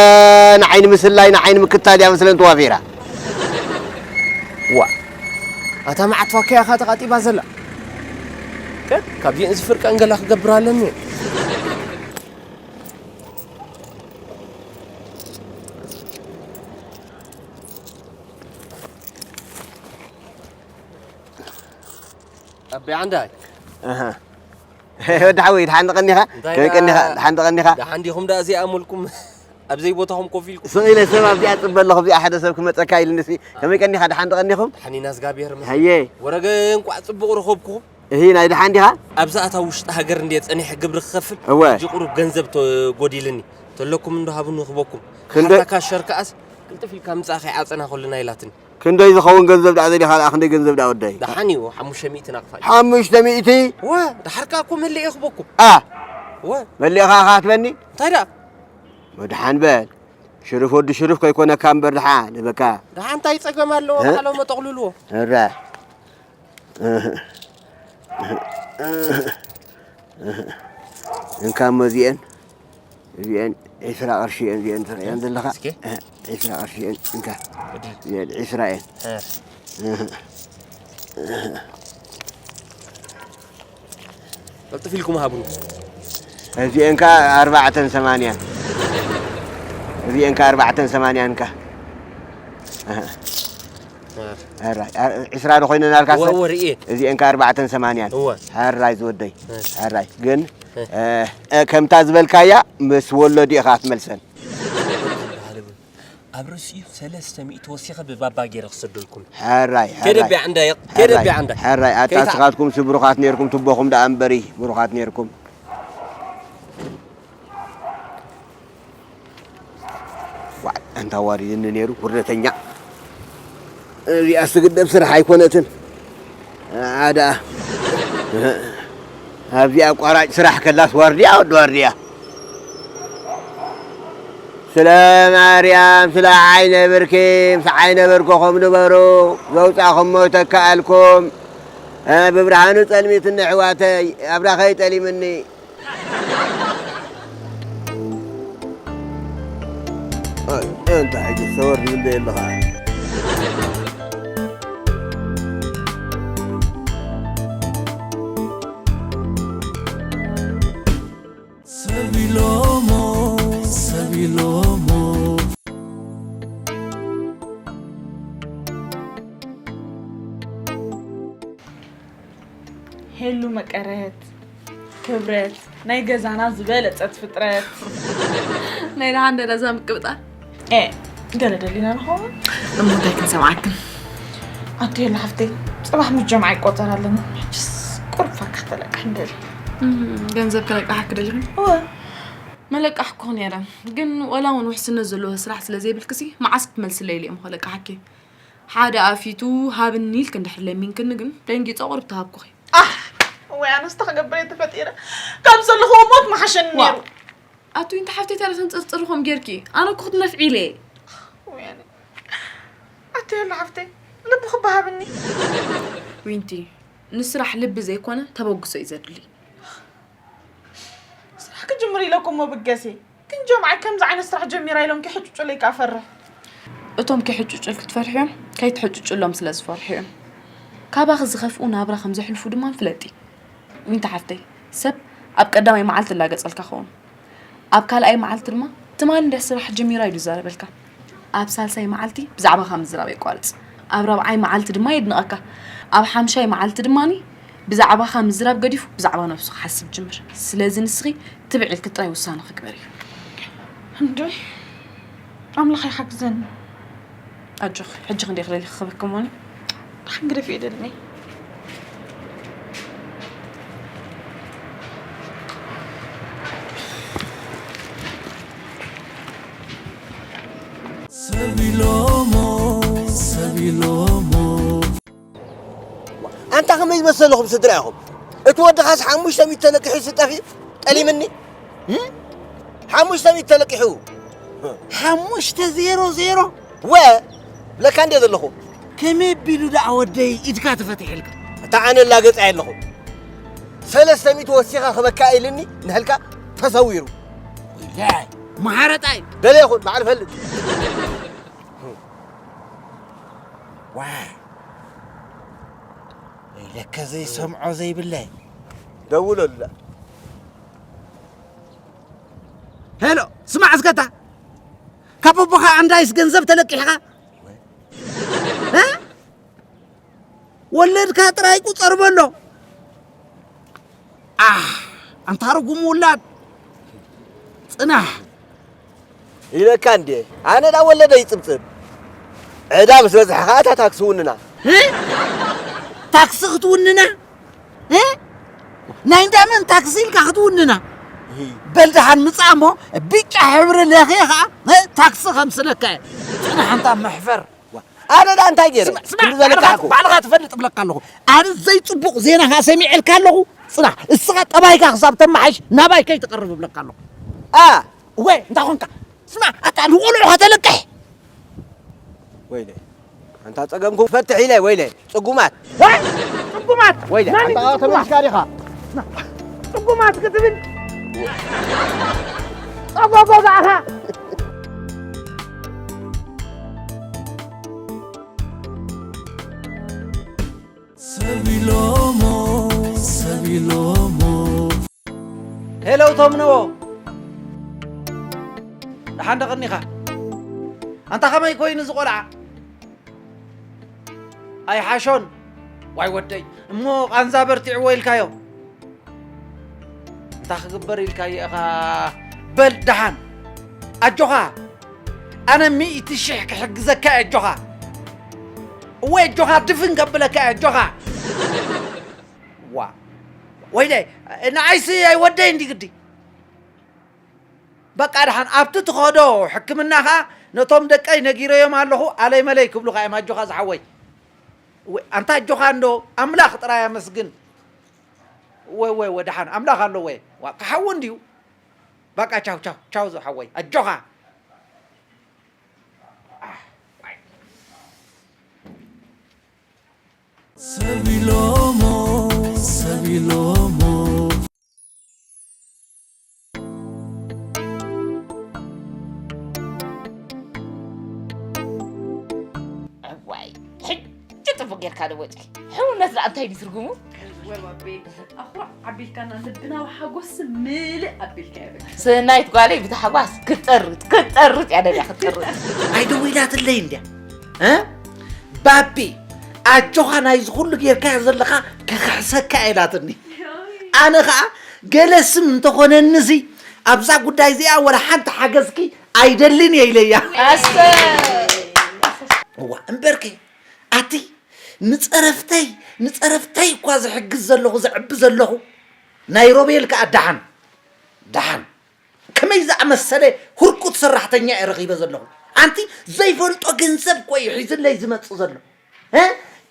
ንዓይኒ ምስላይ ንዓይኒ ምክታል እያ መስለን ተዋፊራ። ዋ፣ ኣታ መዓት ፋክያ ኢኻ ተቓጢባ ዘላ። ከ ካብዚአን ዝፍርቀን ገላ ክገብር ኣለኒ። ኣቦይ ዓንዳይ። ኣሃ። ወዲ ሓወይ፣ ደሓን ቀኒኻ? እንታይ ከመይ ደኣ? ቀኒኻ? ደሓን ቀኒኻ? ደሓን ዲኹም ደኣ እዚኣ ኣመልኩም ኣብ ዘይቦታኹም ኮፍ ኢልኩም? ስቕ ኢለ ሰብ ኣብዚኣ ጽበ ኣለኹ፣ ኣብዚኣ ሓደ ሰብ ክመጸካ ኢሉኒ ሲ። ከመይ ቀኒኻ? ደሓን ቀኒኹም? ደሓን ኢና፣ እግዚኣብሔር ይመስገን። ሃየ። ወረገ እንቋዕ ጽቡቕ ረኸብኩኹም። እሂ፣ ናይ ደሓን ዲኻ? ኣብዛ እታ ውሽጢ ሃገር እንድየ ጸኒሐ ግብሪ ክኸፍል፣ እወ። ሕጂ ቁሩብ ገንዘብ ተጎዲልኒ። ተለኩም እንዶ ሃቡኒ ክበኩም። ክንደይ? ሓታ ካሸር ከኣስ ቅልጥፍ ኢልካ ምጻእ ከይዓጸና ከለና ኢላትኒ። ክንደይ ዝኸውን ገንዘብ ደኣ ዘዲኻ ደኣ፣ ክንደይ ገንዘብ ደኣ ወደይ? ደሓን እዩ፣ ሓሙሽተ ሚእቲ ናቕፋ እዩ። ሓሙሽተ ሚእቲ? ወ፣ ደሓር ከኣ እኮ መሊኤ ክበኩም። ኣ! ወ። መሊእኻ ኢኻ ትበኒ? እንታይ ደኣ? መድሓን በል። ሽርፍ ወዲ ሽርፍ ከይኮነካ እምበር ደሓ፣ ንበካ። ደሓ እንታይ ጸገም ኣለዎ? እ? ባዕሎም መጠቕልልዎ። እረ። እንካ እሞ እዚአን፣ እዚአን ዒስራ ቅርሺ እየን፣ እዚአን ትርእየን ዘለኻ። እስኪ። ዒስራ ቅርሺ እየን፣ እንካ። እዚአን ዒስራ እየን። እ። ቀልጥፍ ኢልኩም ሃቡኒ። እዚአን ከ ኣርባዕተን ሰማንያን። እዚአን ከ ኣርባዕተን ሰማንያን ከ። ሕራይ፣ ዒስራ ዶ ኮይነን ኣልካ እወ፣ ሰብ? እወ፣ ርእየ። እዚአን ከ ኣርባዕተን ሰማንያን። እወ። ሕራይ ዝወደይ። እ። ሕራይ። ግን፣ እ። እ፣ እ፣ ከምታ ዝበልካያ ምስ ወለዱ ኢኻ ክትመልሰን። ኣብ ርእሲኡ ሰለስተ ሚእቲ ወሲኸ ብባባ ገይረ ክሰደልኩም። ሕራይ፣ ከይደ ሕራይ። ቢያ ዕንዳ፣ ከይደ ሕራይ፣ ቢያ ዕንዳ። ሕራይ። ኣታ ከይታ- ንስኻትኩም ብሩኻት ነይርኩም፣ ትቦኹም ደኣ እምበሪ፣ ብሩኻት ነይርኩም። ዋዕ፣ ኣንታ ዋሪድኒ ነይሩ፣ ውርደተኛ። እዚኣስ ትግደፍ ስራሕ ኣይኮነትን። ኣዳ። ኣብዚኣ ኣቋራጭ ስራሕ ከላስ ዋርድያ፣ ወዲ ዋርድያ። ስለ ማርያም፣ ስለ ዓይነ ብርኪ፣ ምስ ዓይነ ብርክኹም ንበሩ። ዘውጻኹሞ ይተክኣልኩም። እ፣ ብብርሃኑ ጸልሚትኒ ኣሕዋተይ፣ ኣብራኸይ ጠሊምኒ። ኣይ፣ እንታይ ሕጂ ሰወር ዝብል ዶ የለኻ? ሰብ ኢሎሞ፣ ሰብ ኢሎሞ። ሄሉ መቀረት፣ ክብረት፣ ናይ ገዛና ዝበለጸት ፍጥረት። ናይ ደሓን ደረዛ ምቅብጣር። ኤ፣ ገለ ደሊና ንኸውን? እሞ እንታይ ክንሰምዓክን? ኣቲ ሄሉ ሓፍተይ፣ ጽባሕ ምስ ጀምዓ ይቆጸር ኣለኒ። ሕጅስ ቁሩብ ፋካ ክተለቅሕ ንደሊ። እም፣ ገንዘብ ከለቅሓኪ ደሊኽን? እወ። መለቃሕኩ ነይረ፣ ግን ወላ እውን ውሕስነት ዘለዎ ስራሕ ስለ ዘይብልክሲ፣ መዓስ ክትመልስለይ ኢለ እየ እሞ ከለቅሓኪ። ሓደ ኣፊቱ ሃብኒ ኢልክ እንድሕር ለሚንክኒ ግን ደንጊጸ ቁሩብ ተሃብኩኺ። ኣሕ! ወይ ኣነስ እንታይ ክገብር እየ ተፈጢረ? ካብ ዘለኹዎ ሞት ምሓሸኒ ዋ! ነይሩ። ኣቱይ እንተ ሓፍተይ ታዲያ ተንጽርጽሪ ከምኡ ጌርኪ? ኣነ እኮ ክትነፍዒ ኢለ እየ። ወይ ኣነ። ኣቲ ሄሉ ሓፍተይ፣ ልብኺ እባ ሃብኒ። ዊንቲ፣ ንስራሕ ልቢ ዘይኮነ ተበግሶ እዩ ዘድሊ። ስራሕ ክጅምር ኢለ እኮ እሞ ብገሴ። ግን ጆምዓይ ከምዚ ዓይነት ስራሕ ጀሚራ ኢሎም ከይሕጭጩለይ ከኣ እፈርሕ። እቶም ከይሕጭጩልኪ ትፈርሕዮም፣ ከይትሕጭጭሎም ስለ ዝፈርሑ እዮም። ካባኺ ዝኸፍኡ ናብራ ከም ዘሕልፉ ድማ ፍለጢ። ዊንታ ሓፍተይ፣ ሰብ ኣብ ቀዳማይ መዓልቲ ይላገጸልካ ኸውን። ኣብ ካልኣይ መዓልቲ ድማ፣ ትማሊ እንድያ ስራሕ ጀሚራ ኢሉ ይዛረበልካ። ኣብ ሳልሳይ መዓልቲ ብዛዕባኻ ምዝራብ የቋርጽ። ኣብ ራብዓይ መዓልቲ ድማ የድንቐካ። ኣብ ሓምሻይ መዓልቲ ድማኒ ብዛዕባኻ ምዝራብ ገዲፉ ብዛዕባ ነብሱ ክሓስብ ይጅምር። ስለዚ ንስኺ ትብዕ ኢልኪ ጥራይ ውሳነኺ ግበሪ። እንዶይ ኣምላኽ ይሓግዘኒ። ኣጆኺ፣ ሕጂ ክንደይ ክደልዪ ክህበኪ እሞኒ? ደሓን ግደፊ እየ ደልኒ። ሰብ ኢሎሞ፣ ሰብ ኢሎሞ። ኣንታ ከመይ ዝመሰለኹም ስድራ ኢኹም? እቲ ወድኻስ ሓሙሽተ ሚእቲ ተለቂሑ ስጠፊ ጠሊምኒ? እም? ሓሙሽተ ሚእቲ ተለቂሑ። ሓሙሽተ ዜሮ ዜሮ? ወ፣ ብለካ እንድየ ዘለኹ። ከመይ ኣቢሉ ደኣ ወደይ ኢድካ ተፈቲሕልካ? እታ ኣነ ላገጽ ኣየ ኣለኹ። ሰለስተ ሚእቲ ወሲኻ ክበካ ኢልኒ ንህልካ ተሰዊሩ። ወይላይ መሓረጣይ ደለ ይኹን ባዕል ፈልጥ። ዋ ኢለከ ዘይሰምዖ ዘይብለይ ደውለሉላ። ሄሎ ስማዕ እስከታ ካብ ኣቦኻ ኣንዳይስ ገንዘብ ተለቂሕኻ እ? ወለድካ ጥራይ ቁጸር በሎ ኣህ ኣንታ ርጉም ውላድ ጽናሕ ኢለካ እንዴ ኣነ ዳ ወለደ ይጽብጽብ ዕዳ ምስ በዝሐ ከዓ እታ ታክሲ ውንና እ? ታክሲ ክትውንና እ? ናይ እንዳመን ታክሲ ኢልካ ክትውንና በል ደሓን ምጻእ እሞ ብጫ ሕብሪ ለኽየ ከዓ እ? ታክሲ ከምስለካ እየ ጽናሕ ኣንታ መሕፈር ኣነ ዳ እንታይ ገይረ ስማዕ፣ ስማዕ፣ ባዕልኻ ትፈልጥ እብለካ ኣለኹ ኣነ ዘይፅቡቕ ዜና ከዓ ሰሚዐልካ ኣለኹ ፅናሕ እስኻ ጠባይካ ክሳብ ተመሓሽ ናባይ ከይትቐርብ እብለካ ኣለኹ ኣ ወይ እንታይ ኾንካ ስማዕ ኣታ ንቆልዑ ከተልቅሕ ወይለ ኣንታ ፀገምኩም ፈትሕ ኢለ ወይለ ፅጉማት ፅጉማት ወይለ ኣንታ ተመልስካ ዲኻ ፅጉማት ክትብል ፀጎጎ ባዕኻ ሰቢሎሞ ሰቢሎሞ ሄለው ቶምነዎ ደሓን ደቐኒኻ ኣንታ ኸመይ ኮይኑ ዝቖልዓ ኣይሓሾን ዋይ ወደይ እሞ ቃንዛ በርቲዕዎ ኢልካዮ እንታይ ክግበር ኢልካዮ ኢኻ በል ደሓን ኣጆኻ ኣነ ሚእቲ ሽሕ ክሕግዘካ እየ ኣጆኻ እወ ኣጆኻ ድፍን ከብለካ እየ ኣጆኻ ዋ ወይለ ንዓይሲ ኣይወደይ እንዲ ግዲ በቃ ደሓን ኣብቲ ትኸዶ ሕክምና ኸዓ ነቶም ደቀይ ነጊረዮም ኣለኹ ኣለይ መለይ ክብሉኻ እዮም ኣጆኻ ዝሓወይ ኣንታ ኣጆኻ እንዶ ኣምላኽ ጥራይ ኣመስግን ወይ ወይ ወደሓን ኣምላኽ ኣሎ ወይ ክሓዊ እንድዩ በቃ ቻው ቻው ቻው ዝሓወይ ኣጆኻ ሰቢሎሞ ሰቢሎሞ እዋይ ሕጂ ፅቡቅ ጌርካ ዶ ወፂ ሕውነት ደኣ እንታይ ድዩ ትርጉሙ ወባቤ ኣኹራዕ ኣቢልካና ልብና ብሓጎስ ምልእ ኣቢልካ ይብል ስናይት ጓለይ ብታሕጓስ ክትጠርጥ ክትጠርጥ እያ ደልያ ክትጠርጥ ኣይደዊላትለይ እንድያ እ? ባቢ ኣጆኻ ናይዚ ኩሉ ጌርካዮ ዘለኻ ከኽሕሰካ ኢላትኒ ኣነ ኸዓ ገለ ስም እንተኾነኒ እዚ ኣብዛ ጉዳይ እዚኣ ወላ ሓንቲ ሓገዝኪ ኣይደልን እየ ኢለያ ኣስተ እዋ እምበርኪ ኣቲ ንፀረፍተይ ንፀረፍተይ እኳ ዝሕግዝ ዘለኹ ዘዕቢ ዘለኹ ናይ ሮቤል ከዓ ደሓን ደሓን ከመይ ዝኣመሰለ ሁርቁት ሰራሕተኛ እየ ረኺበ ዘለኹ ኣንቲ ዘይፈልጦ ገንዘብ እኮ እዩ ሒዝለይ ዝመፅእ ዘሎ እ?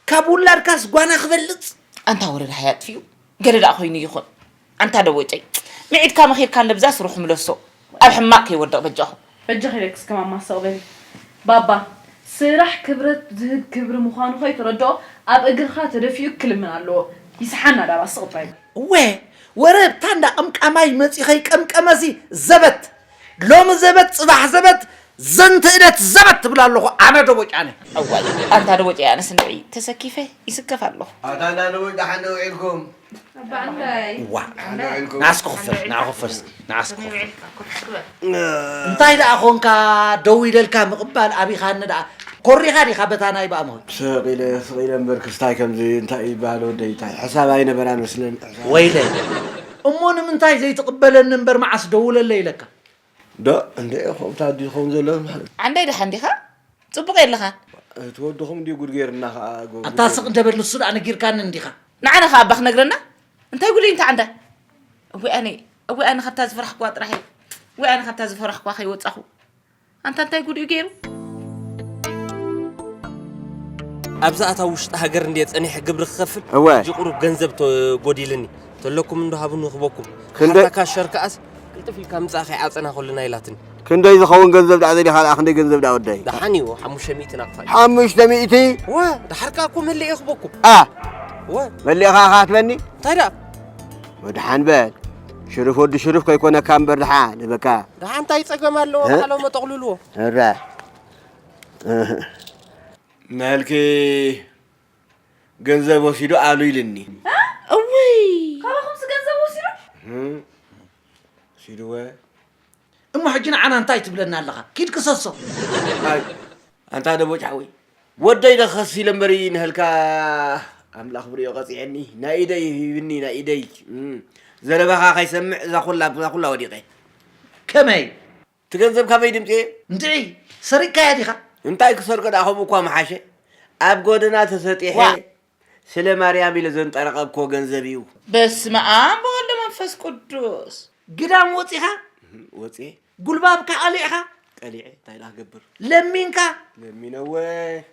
ካብ ውላድካስ ጓና ክበልፅ ኣንታ ወረዳ ሃያጥፊኡ ገለ ደኣ ኮይኑ ይኹን ኣንታ ደወጨይ ምዒድካ መኺርካ ለብዛ ስርሑ ምለሶ ኣብ ሕማቕ ከይወድቕ በጃኹም በጃኺ ደቅስ ከማን ማሰቕ በሊ ባባ ስራሕ ክብረት ዝህብ ክብሪ ምዃኑ ከይተረድኦ ኣብ እግርኻ ተደፊኡ ክልምን ኣለዎ ይስሓና ዳባ ስቕ ጥራይ እወ ወረ ብታ እንዳ ቀምቃማይ መጺኸይ ቀምቀመሲ ዘበት ሎሚ ዘበት ጽባሕ ዘበት ዘንተ እለት ዘበት ትብል ኣለኹ ኣነ ደቦጫነ እዋይ ኣንታ ደቦጫ ኣነስ ንዒ ተሰኪፈ ይስከፍ ኣለኹ ኣታ እንዳ ደቦጫ ሓንደ ውዒልኩም ዋ ንዓስ ክኽፈል ንዓ ክኽፈል ንዓስ ክኽፈል እንታይ ደኣ ኾንካ ደው ኢለልካ ምቕባል ኣቢኻኒ ደኣ ኮሪኻ ዲኻ በታ ናይ ብኣምሆይ ስቕ ኢለ ስቕ ኢለ እምበር ክስታይ ከምዚ እንታይ ይበሃል ወደይ እንታይ ሕሳብ ኣይነበራን መስለኒ ወይለ እሞ ንምንታይ ዘይትቕበለኒ እምበር መዓስ ደውለለ ኢለካ ዶ እንደ ኢኹም ታዲ ዝኸውን ዘሎ ማለት ዓንደይ ደሓን ዲኻ ጽቡቕ የለኻን እቲ ወድኹም እንዲዩ ጉድ ገይርና ኸዓ ጎ- ኣታ ስቕ እንደበል ንሱ ደኣ ነጊርካኒ እንዲኻ ንዓና ኸዓ ኣባ ክነግረና እንታይ ጉድ እዩ እንተ ዓንዳ እወይ ኣነ እወይ ኣነ ካብታ ዝፈራሕክዋ ጥራሕ እየ እወይ ኣነ ካብታ ዝፈራሕክዋ ከይወጻኹ ኣንታ እንታይ ጉድ እዩ ገይሩ ኣብዛ ኣታ ውሽጢ ሃገር እንድየ ጸኒሐ ግብሪ ክኸፍል እወ ሕጂ ቁሩብ ገንዘብ ተጎዲልኒ ተለኩም እንዶ ሃብኒ ክበኩም ክንደይ- ሓታ ካሸር ከኣስ ቅልጥፍ ኢልካ ምጻእ ከይዓጸና ከሉና ኢላትኒ ክንደይ ዝኸውን ገንዘብ ደኣ ዘዲኻ ደኣ ክንደይ ገንዘብ ደኣ ወደይ ደሓን እዩ ሓሙሽተ ሚእቲ ናቕፋ እዩ ሓሙሽተ ሚእቲ ወ ደሓርካ እኮ መለየ ክበኩም ኣ ወ መሊእኻ ኢኻ ትበኒ እንታይ ደኣ ደሓን በል። ሽርፍ ወዲ ሽርፍ ከይኮነካ እምበር ደሓን በቃ። ደሓን እንታይ ጸገም ኣለዎ? እ? ባዕሎም ኣጠቕልልዎ። እረ። እህ። ናልኪ ገንዘብ ወሲዱ ኣሉ ኢልኒ። እ? እውይ! ካባኹምስ ገንዘብ ወሲዱ? እህ። ወሲድወ። እሞ ሕጂ ንዓና እንታይ ትብለና ኣለኻ? ኪድ ክሰሶ። ኣይ፣ ኣንታ ደቦጭ ሓወይ፣ ወደይ ዶ ክኸስስ ኢለ እምበሪ ንህልካ ኣምላኽ ብሪኦ ቀጺዐኒ። ናይ ኢደይ ሂብኒ፣ ናይ ኢደይ። እም፣ ዘለባኻ ከይሰምዕ እዛ ኩላ፣ እዛ ኩላ ወዲቐ። ከመይ? እቲ ገንዘብ ካበይ ድምጽ እየ? እንድዒ፣ ሰሪቅካያ ዲኻ? እንታይ ክሰርቆ ደኣ፣ ከምኡ እኳ ምሓሸ። ኣብ ጎደና ተሰጢሐ ዋ! ስለ ማርያም ኢለ ዘንጠረቐብኮ ገንዘብ እዩ። በስመ ኣብ ወወልድ ወመንፈስ ቅዱስ። ግዳም ወጺኻ? እህ፣ ወጺኤ። ጉልባብካ ቀሊዕኻ? ቀሊዐ፣ እንታይ ደኣ ክገብር? ለሚንካ? ለሚነወ።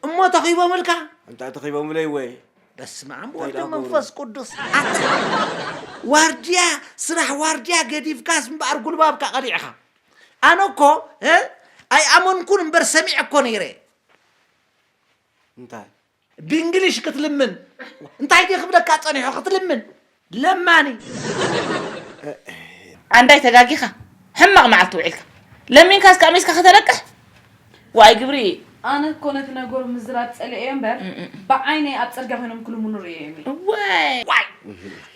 እሞ ተኺቦምልካ? እንታይ ተኺቦምለይ ወ? በስመ ኣብ እንታይ ወወልድ ደኣ ክገብሩ? መንፈስ ቅዱስ። ኣታ ዋርድያ፣ ስራሕ ዋርድያ ገዲፍካስ እምበኣር ጉልባብካ ቀሊዕኻ። ኣነ እኮ፣ እ፣ ኣይኣመንኩን እምበር ሰሚዐ እኮ ነይረ። እንታይ? ብእንግሊሽ ክትልምን። እንታይ ድየ ክብለካ ጸኒሑ ክትልምን? ለማኒ። ኣንዳይ ተጋጊኻ። ሕማቕ መዓልቲ ውዒልካ። ለሚንካ እስካብ ሜስካ ከተለቅሕ? ዋይ ግብሪ። ኣነ እኮ ነቲ ነገሩ ምዝራብ ጸሊኤዮ እምበር፣ እም፣ እም። ብዓይነይ ኣብ ጽርግያ ኮይኖም ክልምኑ ርእየዮም እየ። ዋይ። ዋይ!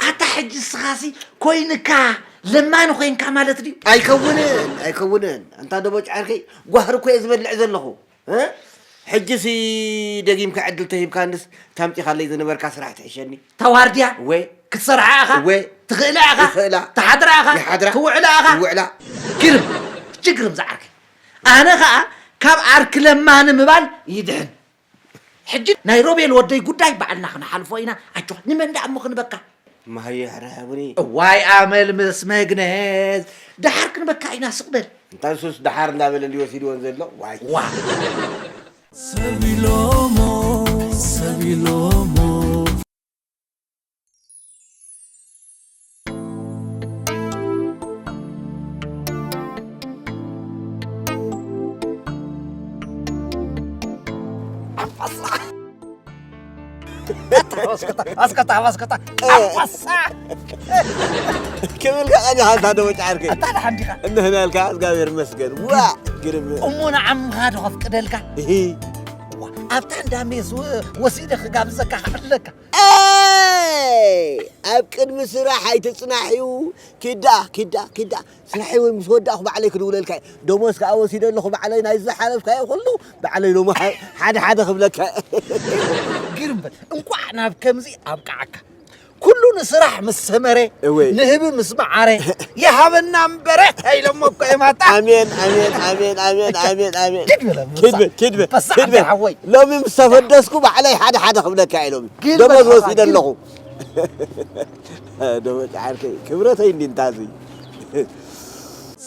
ኣታ ሕጂ ንስኻሲ ኮይንካ ለማኒ ኮይንካ ማለት ድዩ? ኣይከውንን፣ ኣይከውንን። ኣንታ ደቦጭ ዓርከይ፣ ጓህሪ እኮ እየ ዝበልዕ ዘለኹ። እ? ሕጂሲ ደጊምካ ዕድል ተሂብካንስ፣ ታምጺኻለይ ዝነበርካ ስራሕ ትሕሸኒ። ተዋርድያ? እወ። ክትሰርሓ ኢኻ? እወ። ትኽእላ ኢኻ? ይኽእላ። ትሓድራ ኢኻ? ይሓድራ። ትውዕላ ኢኻ? ይውዕላ። ግርም፣ ጅግርም ዝዓርከይ። ኣነ ኸኣ ካብ ዓርኪ ለማኒ ምባል ይድሕን። ሕጂ ናይ ሮቤል ወደይ ጉዳይ ባዕልና ክንሓልፎ ኢና። ኣጆኻ፣ ንመን ደኣ እሞ ክንበካ? ማህየ ሕረሐቡኒ። እዋይ ኣመል ምስ መግነዝ። ደሓር ክንበካ ኢና፣ ስቕ በል። እንታይ ሱስ ደሓር እንዳበለ እንዲ ወሲድወን ዘሎ? ዋይ። ዋ። ሰብ ኢሎሞ፣ ሰብ ኢሎሞ። ኣንበሳ። ኣስከታ፣ ኣስከታ፣ ኣስከታ። እ። ኣንበሳ። ክብልካ ቀኒኻ፣ ኣንታ ደቦጭ ዓርከይ። ኣታ ደሓን ዲኻ? እንህና ኢልካ፣ እግዚኣብሔር ይመስገን። ዋ፣ ግርም። እሞ ንዓምኻ ዶ ከፍቅደልካ? እሂ። ዋ፣ ኣብታ እንዳ ሜስ ወ-፣ ወሲደ ክጋብዘካ ክዕድለካ። ኣይ! ኣብ ቅድሚ ስራሕ ኣይትጽናሕዩ። ኪዳ፣ ኪዳ፣ ኪዳ። ስራሐይ እውን ምስ ወዳእኹ ባዕለይ ክድውለልካ እየ። ደሞዝ ከኣ ወሲደ ኣለኹ ባዕለይ፣ ናይ ዝሓለፍካዮ ኩሉ ባዕለይ ሎሚ ሓ-፣ ሓደ ሓደ ክብለካ እየ። ግርም በል። እንቋዕ ናብ ከምዚ ኣብቅዓካ። ኩሉ ንስራሕ ምስ ሰመረ፣ እወ። ንህቢ ምስ መዓረ፣ ይሃበና እምበረ፣ ኢሎሞ እኮ እዮም ኣታ። ኣሜን፣ ኣሜን፣ ኣሜን፣ ኣሜን፣ ኣሜን፣ ኣሜን። ኪድ በል፣ ኣንበሳ። ኪድ በል፣ ኪድ በል፣ ኣንበሳ ኪድ በል። ሓወይ። ሎሚ ምስ ተፈደስኩ ባዕለይ ሓደ ሓደ ክብለካ እየ ሎሚ። ኪድ በል፣ ደሞዝ ሓወይ፣ ወሲደ ኪድ። ኣለኹ። ደቦጭ ዓርከይ፣ ክብረተይ እንዲ እንታዚ።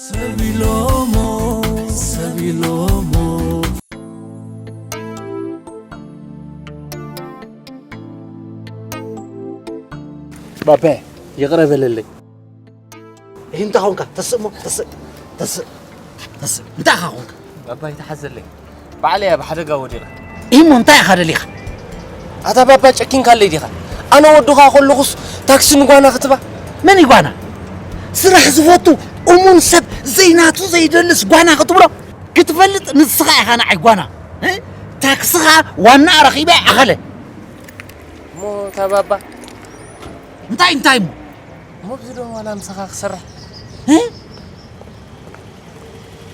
ሰብ ኢሎሞ፣ ሰብ ኢሎሞ። ባባ፣ ይቕረ በለለይ። ይህ እንታይ ኾንካ? ተስእ እሞ፣ ተስእ፣ ተስእ፣ ተስእ። እንታይ ኢኻ ኾንካ? ባባ፣ ይተሓዘለይ። ባዕለይ ኣብ ሓደጋ ወዲቐ። ኢሞ፣ እንታይ ኢኻ ደሊኻ? ኣታ ባባ፣ ጨኪንካለይ ዲኻ? ኣነ ወድኻ ከለኹስ ታክሲ ንጓና ክትባ? መን እዩ ጓና? ስራሕ ዝፈቱ እሙን ሰብ ዘይናቱ ዘይደልስ ጓና ክትብሎ? ክትፈልጥ ንስኻ ኢኻ ንዓይ ጓና። እ? ታክስኻ ዋናኣ ረኺበ ኣኸለ። እሞ እታ ባባ? እንታይ፣ እንታይ እሞ? እሞ ብዚ ዶ ዋላ ምሳኻ ክሰርሕ? እ?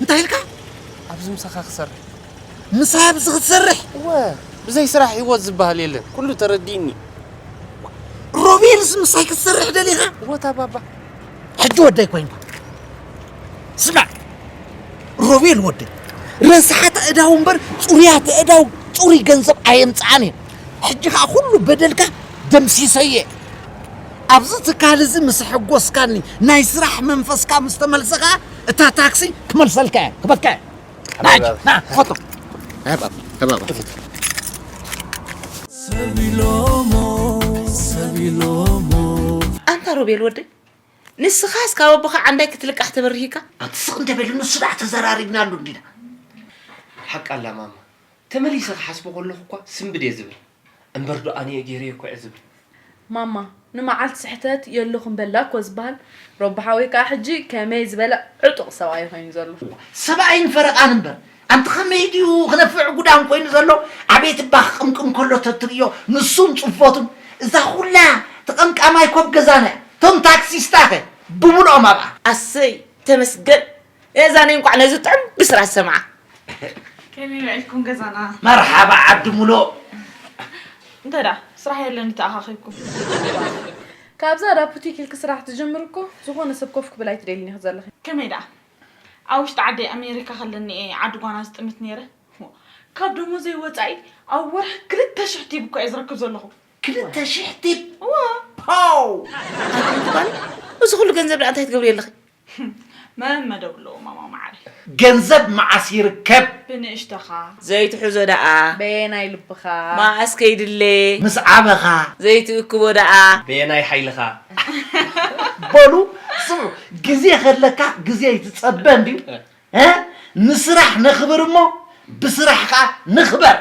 እንታይ ኢልካ? ኣብዚ ምሳኻ ክሰርሕ። ምሳይ ኣብዚ ክትሰርሕ? እወ፣ ብዘይ ስራሕ ህይወት ዝበሃል የለን። ኩሉ ተረዲእኒ። ሮቤልስ ምሳይ ክትሰርሕ ደሊኻ? እወ፣ እታ ባባ። ሕጂ ወደይ ኮይንካ። ስማዕ፣ ሮቤል ወደይ፣ ረሳሓት ኣእዳው እምበር፣ ጽሩያት ኣእዳው ጽሩይ ገንዘብ ኣየምጽኣን እየን። ሕጂ ኸኣ ኩሉ በደልካ ደምሲሰየ። ኣብዚ ትካል እዚ ምስ ኣሐጎስካኒ፣ ናይ ስራሕ መንፈስካ ምስ ተመልሰ ኸኣ፣ እታ ታክሲ ክመልሰልካ እየ፣ ክበካ እየ። ና ሕጂ፣ ና፣ ክፈቶ። ሃብ፣ ሃብ፣ ሃብ። ሰብ ኢሎሞ፣ ሰብ ኢሎሞ። ኣንታ ሮቤል ወደይ፣ ንስኻስ ካብ ኣቦኻ ዓንዳይ ክትልቃሕ ተበሪሂካ? ኣቲ ስቕ እንተ በሊ፣ ንሱ ደኣ ተዘራሪብናሉ እንዲና። ሓቃ ኣላ ማማ። ተመሊሰ ክሓስቦ ከለኹ እኳ ስንብድ እየ ዝብል። እምበር ዶ ኣነ እየ ገይረዮ እኮ እየ ዝብል። ማማ፣ ንመዓልቲ ስሕተት የለኹም በላ እኮ ዝበሃል። ሮቢ ሓወይ ከኣ ሕጂ ከመይ ዝበለ ዕጡቕ ሰብኣይ ኮይኑ ዘሎ። ሰብኣይን ፈረቓን እምበር፣ ኣንቲ ከመይ ድዩ ክነፍዕ ጉዳም ኮይኑ ዘሎ? ኣቤት እባ ክቕምቅም ከሎ ተትርእዮ፣ ንሱን ጽፎቱን። እዛ ኩላ ተቐምቃማይ ኮብ ገዛና እያ። ቶም ታክሲስታኸ ብሙሉኦም ኣብኣ። ኣሰይ ተመስገን። እዛ ናይ እንኳዕ ነዚ ጥዑም ብስራት ሰምዓ። ከመይ ውዒልኩም ገዛና? መርሓባ ዓዲ ሙሉእ። እንታይ ደኣ ስራሕ የለን ተኣኻኺብኩም? ካብዛ ዳ ቡቲክ ኢልኪ ስራሕ ትጅምር እኮ ዝኾነ ሰብ ኮፍ ክብል ኣይትደልን ኢኺ ዘለኺ። ከመይ ደኣ ኣብ ውሽጢ ዓዲ ኣሜሪካ ከለኒ እየ ዓዲ ጓና ዝጥምት ነይረ። ካብ ደሞዘይ ወፃኢ ኣብ ወርሒ ክልተ ሽሕ ቲብ እኮ እየ ዝረክብ ዘለኹ። ክልተ ሽሕ ቲብ? እዋ። ፓው! ኣንተ ጓል፣ እዚ ኩሉ ገንዘብ ደኣ እንታይ ትገብሪ ኣለኺ? መመደብ ኣለዎ ማማ ማዕረ። ገንዘብ መዓስ ይርከብ? ብንእሽተኻ። ዘይትሕዞ ደኣ በየናይ ልብኻ? መኣስ ከይድለ ምስ ዓበኻ። ዘይትእክቦ ደኣ በየናይ ሓይልኻ? በሉ ስምዑ፣ ግዜ ከለካ ግዜ ይትጸበ እንድዩ። እ? ንስራሕ ነኽብር እሞ ብስራሕ ከዓ ንኽበር።